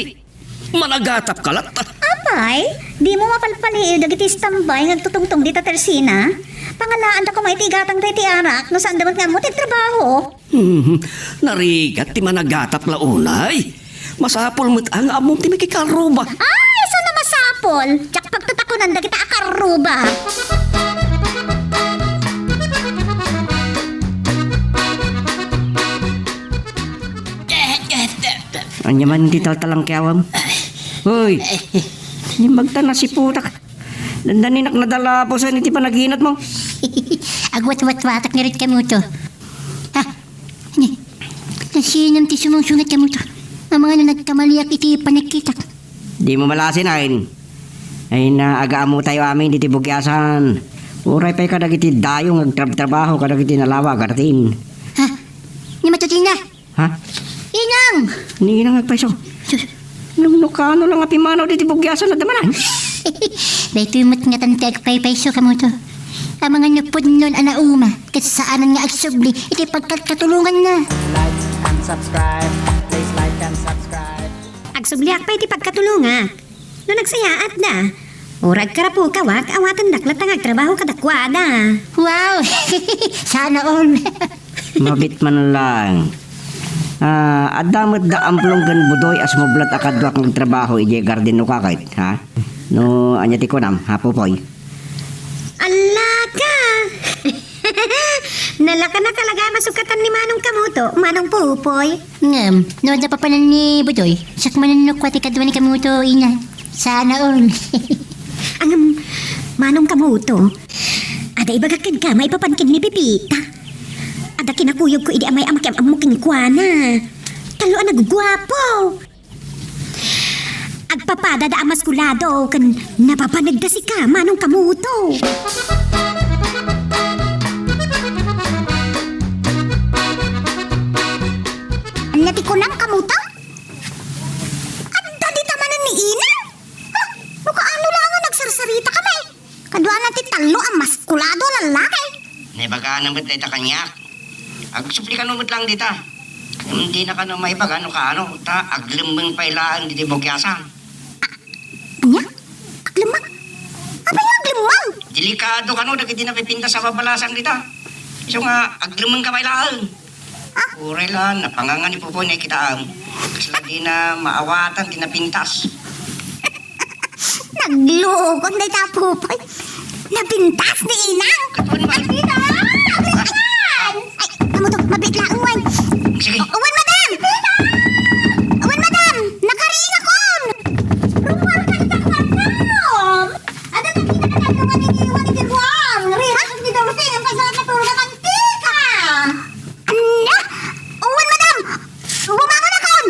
Managatapka latta. Apay, dimo mapalpaliiw dagiti istambay nga agtutungtong dita tersina? Pangalaanda koma iti igatangda iti arak no saanda met nga ammo ti trabaho. Hmm, narigat ti managatap la unay. Masapul met a nga ammom ti makikarruba. Ay, saan a masapul? Diak pagtatakunan dagita a karruba. Ania man ti taltalangkiawem? Hoy! Imbagta nasiputak. Dandaninak nadalapusan iti panaginatmo. Agwatwatwatak ngarud kamoto. Ha? Ni, nasinem ti sumungsungat kamoto? Amangan no nagkamaliak iti panagkitak. Dimo malasin, ain. Ay na, agaammotayo amin diti bugiasan. Uray pay kadagiti dayo nga agtrabtrabaho kadagiti nalawa a garatin. Ha? Ni matutina? Ha? Inang! Ni Inang agpayso. Sus. Nung no kano lang a pimanaw diti bugiasan a damanan. Daytoy met ngatan ti agpaypayso kamoto. Amangan no pudnon a nauma, ket saanen nga agsubli iti pagkakatulonganna. Like and subscribe. Please like and subscribe. Agsubliak pay iti pagkatulongak. No nagsayaatda, uray agkarapukawak, awatendak latta nga agtrabaho kadakuada. Wow! Sana all! Mabit man lang. Ah, adda met da Amplong ken Budoy a sumublat a kaduak nga agtrabaho idiay garden no kakayt, ha? No, ania ti kunam, ha, Pupoy? Alaka! Nalaka na talaga masukatan ni Manong Kamuto, Manong Pupoy. Ngem, no adda papanan ni Budoy, sakmanan no kua ti kadua ni Kamuto, ina. Sana all. Ngem, Manong Kamuto, adda ibagak kenka maipapan ken ni Pepita. Adda kinakuyogko idi amay a makiam-ammo kenkuana. Tallo a naguguapo. Agpapadada a maskulado ken napapanegda sika, Manong Kamuto. Ania ti kunam, Kamuto? Adda dita manen ni Inang? Ha? No kaano la nga nagsarsarita kami? Kaduana ti tallo a maskulado a lallaki. Naibagana met dayta kaniak. Agsuplikano met laeng dita. Ngem dinakano maibaga no kaano, ta aglemmeng pay laeng ditoy bukiasam. Ania? Aglemmeng? Apay nga aglemmeng? Delikado kano dagiti napipintas a babalasang dita. Isu nga aglemmengka pay laeng. Ah? Uray la, napanganga ni Pupoy nga kitaem. Kasla dina maawatan ti napintas. Naglukon dayta a Pupoy. Napintas ni Inang. Ay, Kamuto, mabiit laeng, wen. Sige. Wen, madam! Wen, madam! Nakaringakon! Rummuarka ita kwartom! Adda ti kinakadalungan ni Juan iti ruar. Rirak ni Dorothy, ang pasal na turga mantika! Ania? Wen, madam! Bumangon akon!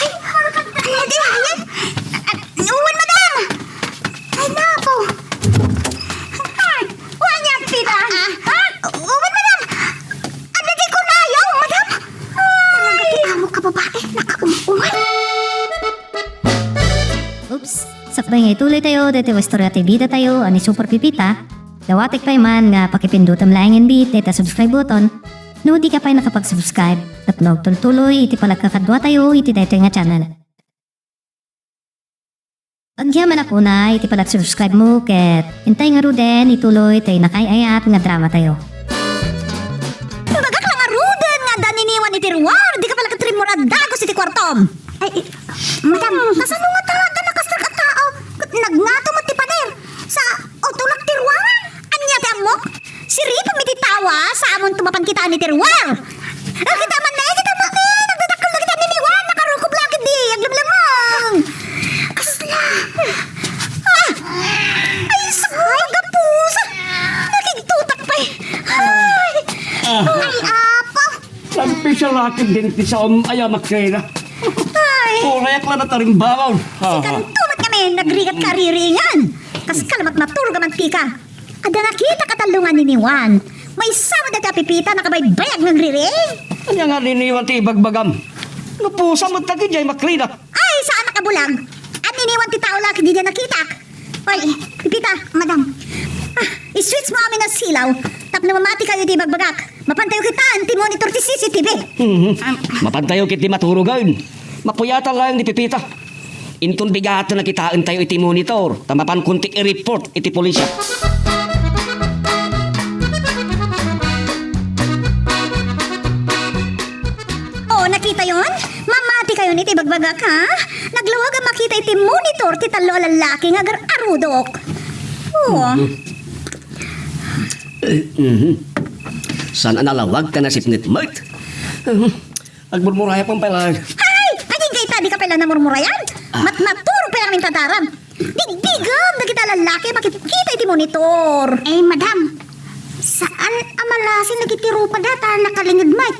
Ay, ay, ay, ay. Wen, madam! Ay, naku! Ay, wen, Pita! Ah, ha? Wen, madam! Adda ti kunayo, madam! Talaga ti amo ka babae, nakaum-uman. Oops! Sakbay nga ituloy tayo, daytoy istorya ti bida tayo, a ni Super Pipita. Dawatek pay man nga pakipindutem laeng inbit dayta subscribe button no di ka pay nakapag-subscribe tapno agtultuloy iti panagkakadua tayo iti daytoy nga channel. Agyaman a kuna iti panag-subscribe mo ket intay ngaruden ituloy tay nakaay-ayat nga drama tayo. Ibagak la ngaruden nga adda niniwan iti ruar, dika pay la ket rimmuar a dagus iti kuartom. Ay, eh, madam, kasano nga ta adda nakastrek a tao ket nagngato met ti pader? Sa, o tulak ti ruangan? Ania ti ammok? Siripem iti tawa, sa amonto mapan kitaen iti ruar. Ket amanna, ket ammok ni, nagdadakkel dagiti niniwan, nakarukob la ket di, aglemlemmeng. Kasla. Ah! Ay, sakit, gapusa. Nakigtutak pay. Ay. Ah. Ay, apo. Nagpisialaken din ti saom aya makrena. Ay. Uray ak la natarimbangon. Sikanto met ngamin, nagrigat ka ririingan. Kas kalamat maturog a mantika. Adda nakitak a tallo nga niniwan. Maysa met dagiti a Pipita nakabaybayag nga agriring. Ania nga niniwan ti ibagbagam? Napusa met dagiti ay makrina. Ay, saanak a bulag. An niniwan ti tao la ket diay nakitak. Oy, Pipita, madam. Ah, i-switch mo amin a silaw. Tapno mamati kayo iti ibagbagak. Mapantayo kitaen ti monitor ti C C T V. Mhm. Mapantayo ket ti maturogen. Mapuyatan laeng ni Pipita. Inton bigaten a kitaentayo iti monitor, ta mapankon ti i-report iti pulisya. O, nakitayon? Mamati kayon iti ibagbagak, ha? Naglawag a makita iti monitor ti tallo a lallaki nga agar-arudok. O. Mhm. Eh, mhm. Saan a nalawag ta nasipnget met? Mhm. Agmurmurayak man pay laeng. Ay! Agingga ita, dika pay la namurmurayan? Ah. Mat-, maturog pay amin tadaram. Digdigem dagita lallaki a makikita iti monitor. Eh, madam, saan a malasin dagiti rupada ta nakalinged met.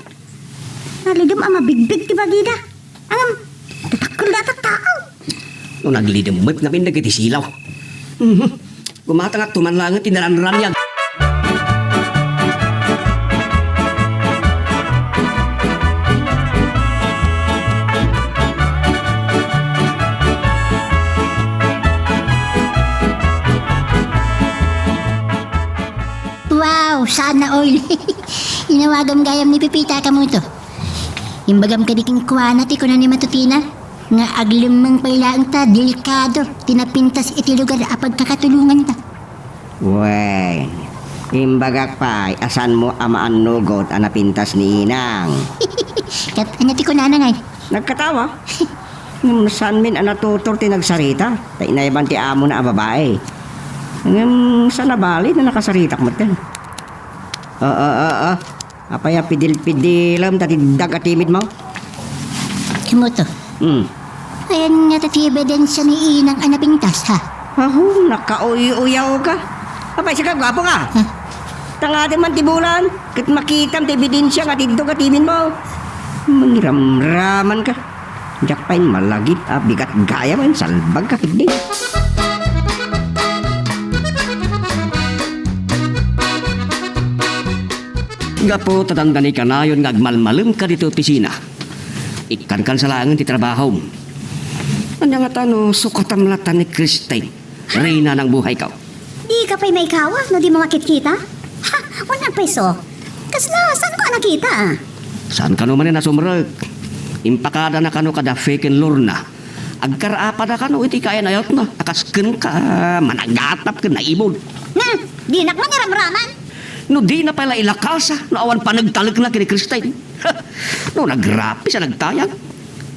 Nalidem a mabigbig ti bagida. Ngem, dadakkel dayta a tao. No naglidem met ngamin dagiti silaw. Mhm. Gumatangakto man laeng ti naranraniag. Wow, sana all. Inawagam gayam ni Pipita, Kamuto. Imbagam kadi kenkuana ti kuna ni Matutina nga aglemmeng pay laeng ta delikado ti napintas iti lugar a pagkakatulonganta. Wen, Imbagak pay a saanmo a maannugot a napintas ni Inang. Ket ania ti kunana ngay? Nagkatawa. Ngem saanmin a natutor ti nagsarita, ta inayban ti amona a babai. Ngem saan a bali no nakasaritak metten. Oo, oo, oo. Apay a pidil-pidilem ta ti dag a timidmo? Imo to. Hmm. Ayan nga ta ti ebidensia ni Inang a napintas, ha? Aho, nakauy-uyawka. Apay, sika, gwapo ka. Ha? Tangadi man ti bulan, ket makitam ti ebidensia nga ti dag a timidmo. Mangiramramanka. Diak pay malagip a bigat gayam a insalbagka ketdi. Gapu ta dandani kanayon nga agmalmalemka ditoy opisina, ikkankan sa laengen ti trabahom. Ania ngata no sukatam latta ni Christine, reyna nang buhayko? Dika pay maikawa no dimo makitkita? Ha, wen pay isu. Kasla, saanko a nakita? Saan kano manen a sumrek? Impakadana kano kada Feken Lorna. Agkaraapada kano iti kayan-ayatna a kas kenka, managatap ken naimon. Hmm, dinak maniramraman. No dina pay la ilakasa no awan panagtalekna ken ni Christine. No nagrapis a nagtayag,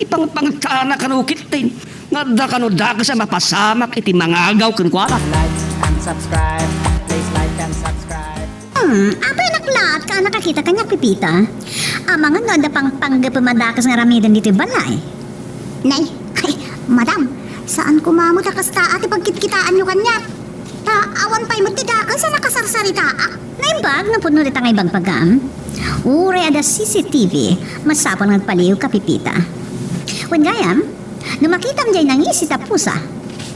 ipangpangetkana kano ketdin nga adda kano dakes a mapasamak iti mangagaw kenkuana. Like and subscribe. Please like and subscribe. Hmm, apay, naklaat ka a nakakita kaniak, Pepita? Amangan no adda pangpanggepem a dakes nga aramiden ditoy balay. Nay, ay, madam, saan koma met a kasta ti pagkitkitaanyo kaniak. Ta awan pay met ti dakes a nakasarsaritaak. Naimbag no pudno dita nga ibagbagam? Uray adda C C T V, masapul nga agpaliwka, Pepita. Wen gayam, no makitam diay nangisit a pusa,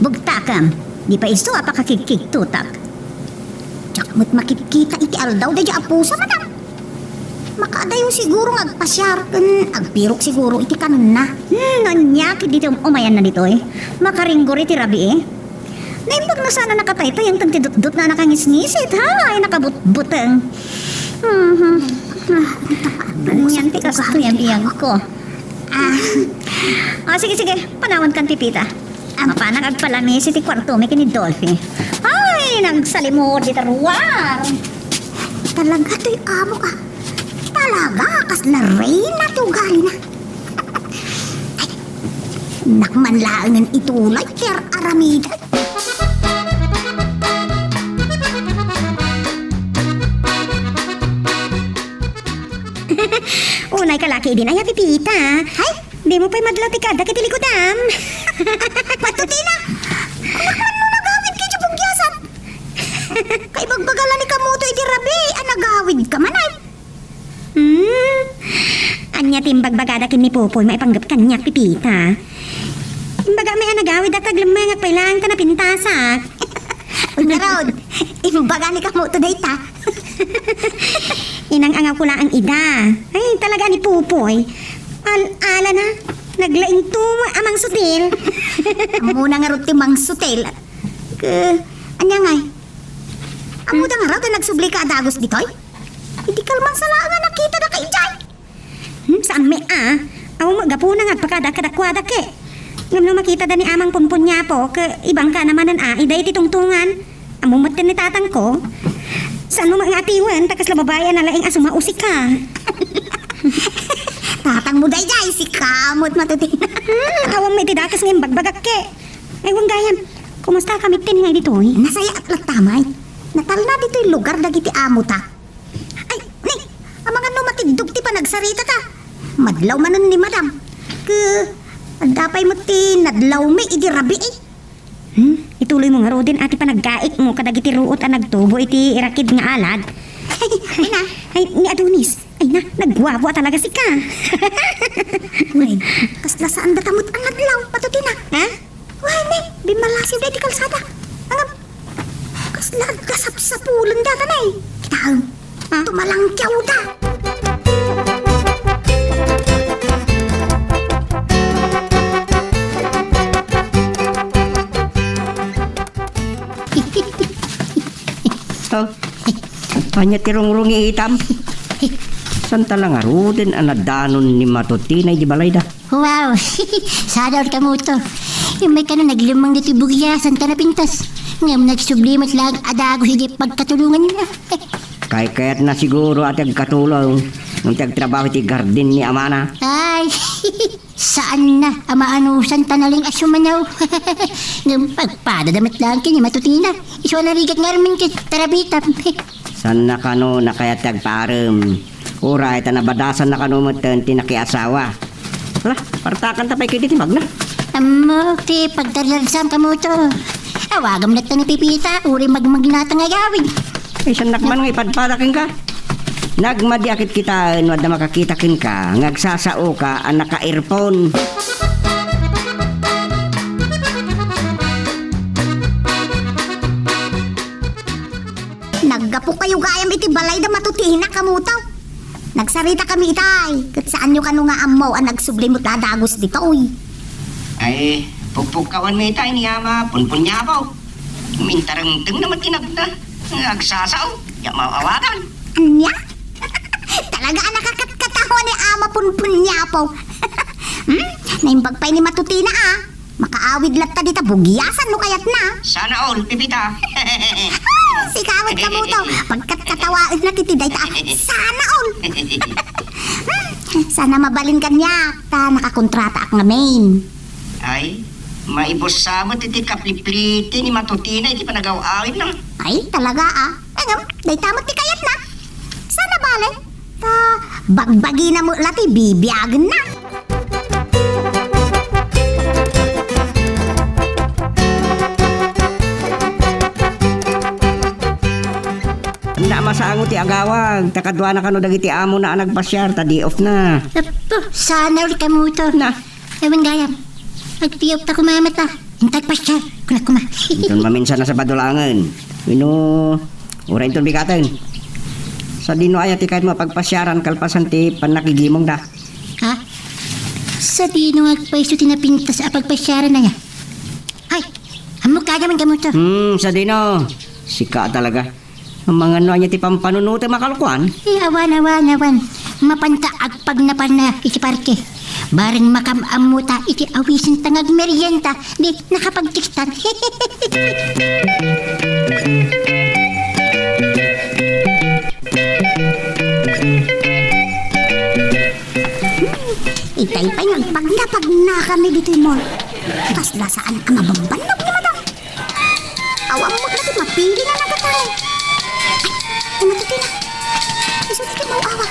bugtakem, di pay isu a pakakigkigtotak. Diak met makitkita iti aldaw daydiay a pusa, madam. Makaadayo siguro nga agpasiar ken agbirok siguro iti kanenna. Hmm, ania ketdi ti um-umayanna ditoy? Makaringgor iti rabii. Naimbag no saan a nakataytayengten ti dutdotna a nakangisngisit, ha? Ay, nakabutbuteng. Mhm. Ah, anian ti kastoy a biagko? Ah. Ah, sige, sige. Panawankan, Pepita. Am- Mapanak agpalamiis iti kuartomi ken ni Dolphy. Ay, nagsalimod dita ruar. Talaga toy amok a. Talaga, kasla reyna ti ugalina. Ay, nak man laengen itulay ti ar-aramiden. Unay ka la ketdin, aya, Pepita. Hay, dimo pay madlaw ti kaaddak iti likudam. Matutina! Kunak man no nagawidka idiay bugiasan. Kaibagbaga la ni Kamoto iti rabii a nagawidka man, ay. Hmm? Ania ti imbagbagada ken ni Popoy maipanggep kaniak, Pepita? Imbagami a nagawidak ta aglemmengak pay laeng ta napintasak. Ngarud, imbaga ni Kamoto dayta. Inang-angawko laeng ida. Ay, talaga ni Popoy. Al-ala na. Naglaing tumo a mangsutil. Ammona ngarud ti mangsutil. Ke, ania ngay? Ammoda ngarud ta nagsubli ka a dagus ditoy? Idi kalman sa laeng a nakita daka idiay. Hmm, saan met a? Awan met gapuna nga agpakada kadakuada ke. Ngem no makitada ni Amang Punpunyapo, ke ibangka na manen a, ida iti tungtungan. Ammo met ken ni tatangko. Saan mo met nga atiwen, ta kasla babai a nalaing a sumausika. Tatangmo daydiay, sika met matutina. Hmm, awan met iti dakes nga imbagbagak ke. Ay, wen gayam. Kumusta ka met ken ngay ditoy? Nasayaat latta met. Natalna ditoy lugar dagiti amota. Ay, ni, amangan no matiddog ti panagsaritata. Madlaw manen ni Madam. Ke, adda pay met ti nadlawmi idi rabii, eh. Hmm? Ituloymo ngaruden a ti panaggaikmo kadagiti ruot a nagtubo iti irakid nga alad. Ay, ay na. Ay, ni Adonis. Ay na, nagguapo a talaga sika. Uy, kasla saan data met a nadlaw, matutina. Ha? Wen, ni, bimmalasiw daydi kalsada. Ngem, kasla agkasapsapulen data, nay. Kitaem. Ah. Tumalangkiawda. Oh. Ania ti rungrungiitam? Saan ta la ngaruden a nadanon ni Matutina idi balayda? Wow! Sadaon Kamoto. Immay kano naglemmeng ditoy bugiasan ta napintas. Ngem nagsubli met laeng a dagus idiay pagkatulonganna. Kaykayatna siguro a ti agkatulong ngem ti agtrabaho iti gardin ni amana. Ay, saanna a maanusan ta naling-as umanaw. Ngem pagpadada met laeng ken ni Matutina. Isu a narigat nga armen ket tarabitam. Saanna kano a kayat ti agpaarem. Uray ta nabadasanna kano metten ti nakiasawa. Ala, partakanta pay ketdi ti magna. Ammok ti pagdardarsam, Kamuto. Awagam latta ni Pepita, uray magmagna ta nga agawid. Ay, saannak man nga ipadpada kenka. Nagmadi a kitkitaen no adda makakita kenka nga agsasaoka a naka-earphone. Naggapukayo gayam iti balay da Matutina, Kamuto. Nagsarakami itay, ket saanyo kano nga ammo a nagsubli met la a dagus ditoy. Ay, pukpukkawanmi itay ni Ama Punpunyapaw. Mintarengteng na met ti nagna. Agsasao, diak maawagan. Ania? Talaga a nakakatkatawa ni Ama Punpunyapaw. Hmm? Naimbag pay ni Matutina, a. Makaawid latta dita bugiasan no kayatna. Sana all, Pepita. Sika met, Kamuto. Pagkatkatawaennak iti dayta. Sana all. Sana mabalin kaniak ta nakakontrataak ngamin. Ay, maibussa met iti kaplipliti ni Matutina iti panagaw-awidna. Ay, talaga, a. Ngem, dayta met ti kayatna. Sana bale, ta bagbagina met la ti bibiagenna. Ania a masango ti agawag, ta kaduana kano dagiti amona a nagpasiar, ta day off na. Apo, sana all, Kamuto. Na. Awan gayam. Agtiyok ta kumamata. Intay pasiar. Kuna kuma. Inton maminsan a Sabado laengen. Wenno, uray inton bigaten. Sadino aya ti kayatmo a pagpasiaran kalpasan ti pannakigimongda? Ha? Sadino nga agpayso ti napintas a pagpasiaran aya? Ay, ammok gayam, Kamuto. Hmm, sadino? Sika talaga. Amangan no ania ti pampanunotem a kalokoan? Eh, awan, awan, awan. Mapanta agpagnaparna iti parke. Bareng makam-ammota iti awisenta nga agmerienda, di nakapagtekstan. Itay pay nga agpagnapagnakami ditoy mall. Kasla saan a mabambannog ni Madam. Awan met la ti mapili nga nagataeng. Ay, ti Matutina. Isu ti mauawa.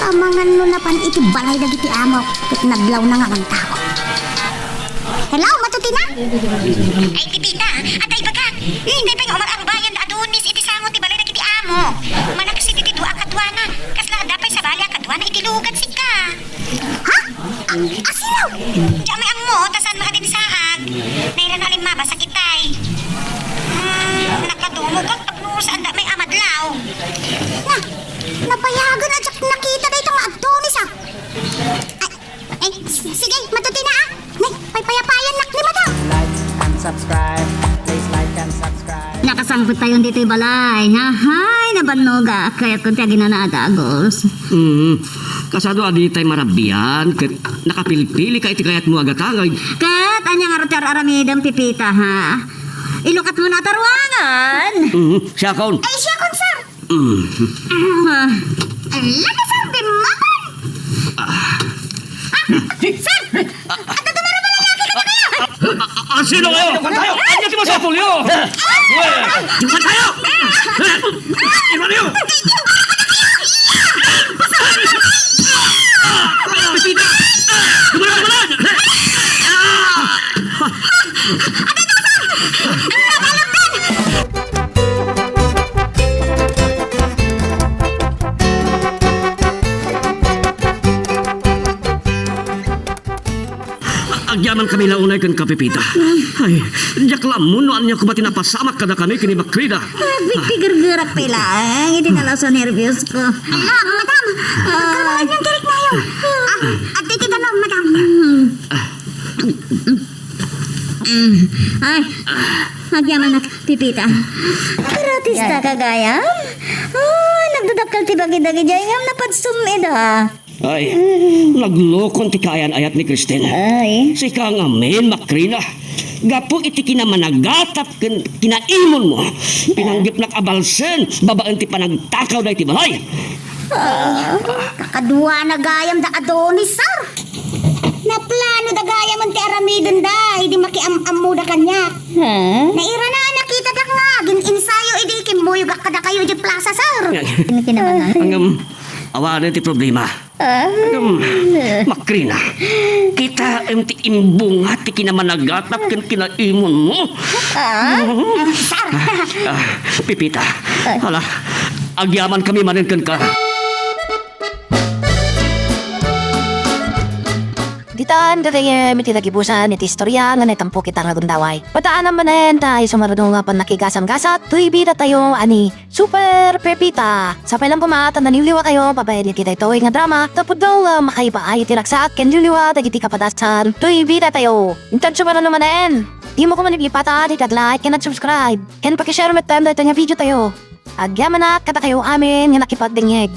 Amangan no napan iti balay dagiti amo, ket nadlawna nga agtao. Hello, Matutina? Ay, Pepita, adda ibagak. Itay pay nga umar-arubayan da Adonis iti sango ti balay dagiti amo. Malaksid iti dua a kaduana. Kasla adda pay sabali a kaduana iti lugan sika. Ha? A-, asino? Diak met ammo, ta saan makadinsaak. Nairano a limmabas a kitay. Hmm, nakadungog tapno saanda met a madlaw. Na, nabayagen a diak nakita dayta nga Adonis, a. Ay, ay, s-, sige, Matutina, a. Nay, paypayapayannak ni Madam. Like and subscribe. Please like and subscribe. Nakasangpet tayon ditoy balay. Hahay, nabannogak. Kayatko ti aginana a dagus. Mm. Kasano a ditay marabian ket nakapilpilika iti kayatmo a gatangay? Ket ania ngarud ti ar-aramidem, Pepita, ha? Ilukatmon a taruangan. Mm. Siakon. Ay, siakon, sir. Mm. Ah, ala, sir, bimmabang. Ah. Ah, sir! Adda dumaruba a lalaki kadakayo! Ah, sino kayo? Ania ti masapulyo? Dukan tayo! Iwan niyo! Pepita! Dumaruba na! Agyamankami la unay kenka, Pepita. Ay, diak la ammo no ania koma ti napasamak kadakami ken ni Makrina. Agpigpiggergerak pay laeng iti nalaus a nerbios ko. Ala, madam! Ah. Agkamangad nga agtirik nayo. Ah, adda iti danum, madam. Hmm. Mm. Ay, agyamanak, Pepita. Gratis ta ka gayam? Ah, nagdadakkel ti bagidagi diay ngem napadsum ida. Ay, naglokon ti kaayan-ayat ni Kristen. Ay. Sika ngamin, Makrina. Gapu iti kinamanagatap ken kinaimonmo, pinanggepnak a balsen babaen ti panagtakaw daytoy balay. Ah, kakaduana gayam da Adonis, sir. Naplano da gayam ti aramidenda idi makiam-ammoda kaniak. Ha? Nairana a nakitadak nga agin-ensayo idi kimmuyogak kadakayo idiay plaza, sir. Ngem, awanen ti problema. Ah? Ngem, Makrina, kitaem ti imbunga ti kinamanagatap ken kinaimonmo. Ah? Sir. Ah, Pepita, hala, agyamankami manen kenka. Ditan gagayyem iti nagibusan iti istoria nga naitampok ita nga gundaway. Padaanam manen ta isu nga adu nga pannakigasam-gasat toy bidatayo a ni Super Pepita. Sapay lang koma ta naliwliwatayo babaen iti daytoy nga drama tapno nga makaibaay iti ragsak ken liwliwa dagiti kapadasan toy bidatayo. Intanto manen, dimo koma maglipatan iti ag-like ken ag-subscribe ken paki-share met daytoy nga videotayo. Agyamanak kadakayo amin nga nakipagdengngeg.